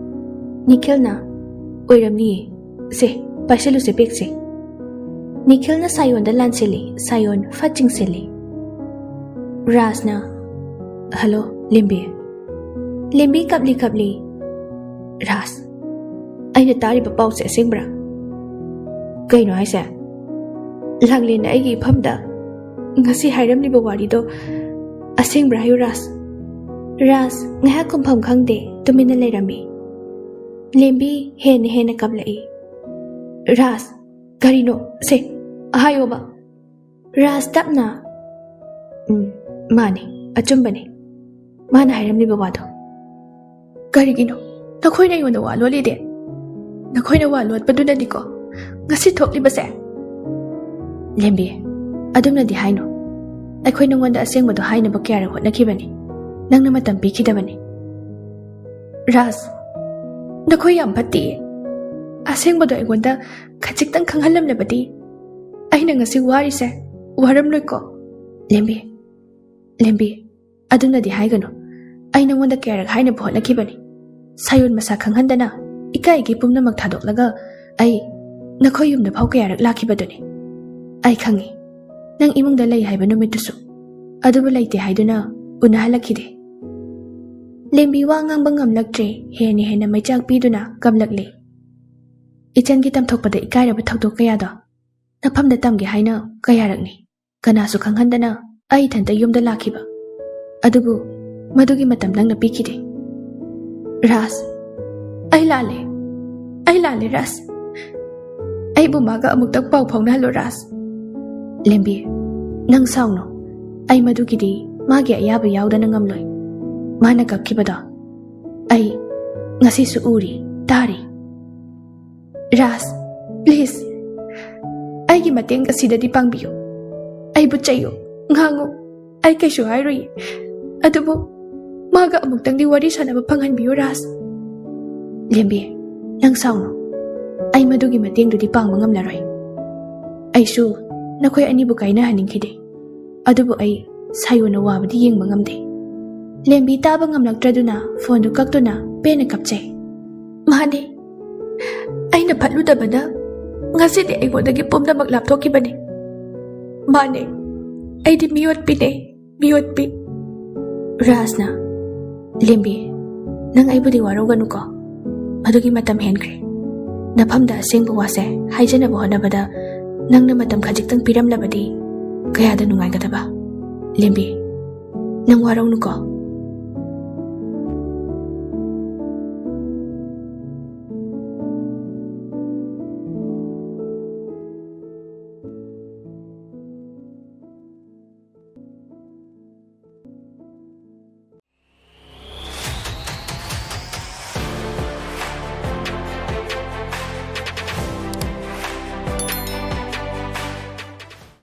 ꯅꯤꯈꯤꯜꯅ, "ꯑꯣꯏꯔꯝꯅꯤꯌꯦ꯫ ꯁꯦ, ꯄꯥꯏꯁꯤꯜꯂꯨꯁꯦ ꯕꯦꯒꯁꯦ꯫" ꯅꯤꯈꯤꯜꯅ ꯁꯥꯌꯣꯟꯗ ꯂꯥꯟꯁꯤꯜꯂꯤ, ꯁꯥꯌꯣꯟ ꯐꯠ ꯆꯤꯡꯁꯤꯜꯂꯤ꯫ ꯔꯥꯖꯅ, "ꯍꯜꯂꯣ, ꯂꯦꯝꯕꯤ꯫" ꯂꯦꯝꯕꯤ ꯀꯞꯂꯤ ꯀꯞꯂꯤ, "ꯔꯥꯖ, ꯑꯩꯅ ꯇꯥꯔꯤꯕ ꯄꯥꯎꯁꯦ ꯑꯁꯦꯡꯕ꯭ꯔꯥ?" "ꯀꯩꯅꯣ ꯍꯥꯏꯁꯦ?" "ꯂꯥꯡꯂꯦꯟꯅ ꯑꯩꯒꯤ ꯏꯐꯝꯗ ꯉꯁꯤ ꯍꯥꯏꯔꯝꯂꯤꯕ ꯋꯥꯔꯤꯗꯣ ꯑꯁꯦꯡꯕ꯭ꯔꯥ ꯍꯥꯏꯌꯨ ꯔꯥꯖ꯫" ꯔꯥꯖ ꯉꯥꯏꯍꯥꯛ ꯈꯨꯝꯐꯝ ꯈꯪꯗꯦ, ꯇꯨꯃꯤꯟꯅ ꯂꯩꯔꯝꯃꯤ꯫ ꯂꯦꯝꯕꯤ ꯍꯦꯟꯅ ꯍꯦꯟꯅ ꯀꯞꯂꯛꯏ꯫ "ꯔꯥꯖ, ꯀꯔꯤꯅꯣ? ꯁꯦ, ꯍꯥꯏꯌꯣꯕ꯫" ꯔꯥꯖ ꯇꯞꯅ, "ꯎꯝ, ꯃꯥꯅꯤ, ꯑꯆꯨꯝꯕꯅꯤ ꯃꯥꯅ ꯍꯥꯏꯔꯝꯂꯤꯕ ꯋꯥꯗꯣ꯫" "ꯀꯔꯤꯒꯤꯅꯣ ꯅꯈꯣꯏꯅ ꯑꯩꯉꯣꯟꯗ ꯋꯥ ꯂꯣꯠꯂꯤꯗꯤ? ꯅꯈꯣꯏꯅ ꯋꯥ ꯂꯣꯠꯄꯗꯨꯅꯅꯤꯀꯣ ꯉꯁꯤ ꯊꯣꯛꯂꯤꯕꯁꯦ꯫" "ꯂꯦꯝꯕꯤ, ꯑꯗꯨꯝꯅꯗꯤ ꯍꯥꯏꯅꯨ꯫ ꯑꯩꯈꯣꯏ ꯅꯉꯣꯟꯗ ꯑꯁꯦꯡꯕꯗꯣ ꯍꯥꯏꯅꯕ ꯀꯌꯥꯔꯛ ꯍꯣꯠꯅꯈꯤꯕꯅꯤ, ꯅꯪꯅ ꯃꯇꯝ ꯄꯤꯈꯤꯗꯕꯅꯤ꯫" "ꯔꯥꯖ, ꯅꯈꯣꯏ ꯌꯥꯝ ꯐꯠꯇꯦ꯫ ꯑꯁꯦꯡꯕꯗꯣ ꯑꯩꯉꯣꯟꯗ ꯈꯖꯤꯛꯇꯪ ꯈꯪꯍꯜꯂꯝꯂꯕꯗꯤ ꯑꯩꯅ ꯉꯁꯤ ꯋꯥꯔꯤꯁꯦ ꯋꯥꯔꯝꯂꯣꯏꯀꯣ꯫" "ꯂꯦꯝꯕꯤ, ꯂꯦꯝꯕꯤ, ꯑꯗꯨꯝꯅꯗꯤ ꯍꯥꯏꯒꯅꯨ꯫ ꯑꯩ ꯅꯉꯣꯟꯗ ꯀꯌꯥꯔꯛ ꯍꯥꯏꯅꯕ ꯍꯣꯠꯅꯈꯤꯕꯅꯤ꯫ ꯁꯥꯌꯣꯟ ꯃꯁꯥ ꯈꯪꯍꯟꯗꯅ ꯏꯀꯥꯏꯒꯤ ꯄꯨꯝꯅꯃꯛ ꯊꯥꯗꯣꯛꯂꯒ ꯑꯩ ꯅꯈꯣꯏ ꯌꯨꯝꯗ ꯐꯥꯎ ꯀꯌꯥꯔꯛ ꯂꯥꯛꯈꯤꯕꯗꯨꯅꯤ꯫ ꯑꯩ ꯈꯪꯏ, ꯅꯪ ꯏꯃꯨꯡꯗ ꯂꯩ ꯍꯥꯏꯕ ꯅꯨꯃꯤꯠꯇꯨꯁꯨ꯫ ꯑꯗꯨꯕꯨ ꯂꯩꯇꯦ ꯍꯥꯏꯗꯨꯅ ꯎꯅꯍꯜꯂꯛꯈꯤꯗꯦ꯫" ꯂꯦꯝꯕꯤ ꯋꯥ ꯉꯥꯡꯕ ꯉꯝꯂꯛꯇ꯭ꯔꯦ, ꯍꯦꯟꯅ ꯍꯦꯟꯅ ꯃꯩꯆꯥꯛ ꯄꯤꯗꯨꯅ ꯀꯞꯂꯛꯂꯦ꯫ "ꯏꯆꯟꯒꯤ ꯇꯝꯊꯣꯛꯄꯗ ꯏꯀꯥꯏꯔꯕ ꯊꯧꯗꯣꯛ ꯀꯌꯥꯗꯣ ꯅꯐꯝꯗ ꯇꯝꯒꯦ ꯍꯥꯏꯅ ꯀꯌꯥꯔꯛꯅꯤ ꯀꯅꯥꯁꯨ ꯈꯪꯍꯟꯗꯅ ꯑꯩ ꯏꯊꯟꯇ ꯌꯨꯝꯗ ꯂꯥꯛꯈꯤꯕ꯫ ꯑꯗꯨꯕꯨ ꯃꯗꯨꯒꯤ ꯃꯇꯝ ꯅꯪꯅ ꯄꯤꯈꯤꯗꯦ꯫" "ꯔꯥꯖ, ꯑꯩ ꯂꯥꯜꯂꯦ꯫ ꯑꯩ ꯂꯥꯜꯂꯦ, ꯔꯥꯖ꯫ ꯑꯩꯕꯨ ꯃꯥꯒ ꯑꯃꯨꯛꯇꯪ ꯄꯥꯎ ꯐꯥꯎꯅꯍꯜꯂꯣ, ꯔꯥꯖ꯫" "ꯂꯦꯝꯕꯤ, ꯅꯪ ꯁꯥꯎꯅꯨ꯫ ꯑꯩ ꯃꯗꯨꯒꯤꯗꯤ ꯃꯥꯒꯤ ꯑꯌꯥꯕ ꯌꯥꯎꯗꯅ ꯉꯝꯂꯣꯏ꯫ ꯃꯥꯅ ꯀꯞꯈꯤꯕꯗꯣ ꯑꯩ ꯉꯁꯤꯁꯨ ꯎꯔꯤ, ꯇꯥꯔꯤ꯫ ꯔꯥꯖ, please, ꯑꯩꯒꯤ ꯃꯇꯦꯡ ꯑꯁꯤꯗꯗꯤ ꯄꯥꯡꯕꯤꯌꯨ꯫ ꯑꯩꯕꯨ ꯆꯩꯌꯨ, ꯉꯥꯡꯉꯨ, ꯑꯩ ꯀꯩꯁꯨ ꯍꯥꯏꯔꯣꯏꯌꯦ꯫ ꯑꯗꯨꯕꯨ ꯃꯥꯒ ꯑꯃꯨꯛꯇꯪꯗꯤ ꯋꯥꯔꯤ ꯁꯥꯟꯅꯕ ꯐꯪꯍꯟꯕꯤꯌꯨ, ꯔꯥꯖ꯫" "ꯂꯦꯝꯕꯤ, ꯅꯪ ꯁꯥꯎꯅꯨ꯫ ꯑꯩ ꯃꯗꯨꯒꯤ ꯃꯇꯦꯡꯗꯨꯗꯤ ꯄꯥꯡꯕ ꯉꯝꯂꯔꯣꯏ꯫ ꯑꯩꯁꯨ ꯅꯈꯣꯏ ꯑꯅꯤꯕꯨ ꯀꯥꯏꯅꯍꯟꯅꯤꯡꯈꯤꯗꯦ, ꯑꯗꯨꯕꯨ ꯑꯩ ꯁꯥꯌꯣꯟꯅ ꯋꯥꯕꯗꯤ ꯌꯦꯡꯕ ꯉꯝꯗꯦ꯫ ꯂꯦꯝꯕꯤ ꯇꯥꯕ ꯉꯝꯂꯛꯇ꯭ꯔꯗꯨꯅ ꯐꯣꯟꯗꯨ ꯀꯛꯇꯨꯅ ꯄꯦꯟꯅ ꯀꯞꯆꯩ꯫ "ꯃꯥꯅꯦ, ꯑꯩꯅ ꯐꯠꯂꯨꯗꯕꯅ ꯉꯁꯤꯗꯤ ꯑꯩꯉꯣꯟꯗꯒꯤ ꯄꯨꯝꯅꯃꯛ ꯂꯥꯞꯊꯣꯛꯈꯤꯕꯅꯤ꯫ ꯃꯥꯅꯦ, ꯑꯩꯗꯤ ꯃꯤꯑꯣꯠꯄꯤꯅꯦ, ꯃꯤꯑꯣꯠꯄꯤ꯫" ꯔꯥꯖꯅ, "ꯂꯦꯝꯕꯤ, ꯅꯪ ꯑꯩꯕꯨꯗꯤ ꯋꯥꯔꯧꯒꯅꯨꯀꯣ, ꯃꯗꯨꯒꯤ ꯃꯇꯝ ꯍꯦꯟꯈ꯭ꯔꯦ꯫ ꯅꯐꯝꯗ ꯑꯁꯦꯡꯕ ꯋꯥꯁꯦ ꯍꯥꯏꯖꯅꯕ ꯍꯣꯠꯅꯕꯗ ꯅꯪꯅ ꯃꯇꯝ ꯈꯖꯤꯛꯇꯪ ꯄꯤꯔꯝꯂꯕꯗꯤ ꯀꯌꯥꯗ ꯅꯨꯡꯉꯥꯏꯒꯗꯕ꯫ ꯂꯦꯝꯕꯤ, ꯅꯪ ꯋꯥꯔꯧꯅꯨꯀꯣ,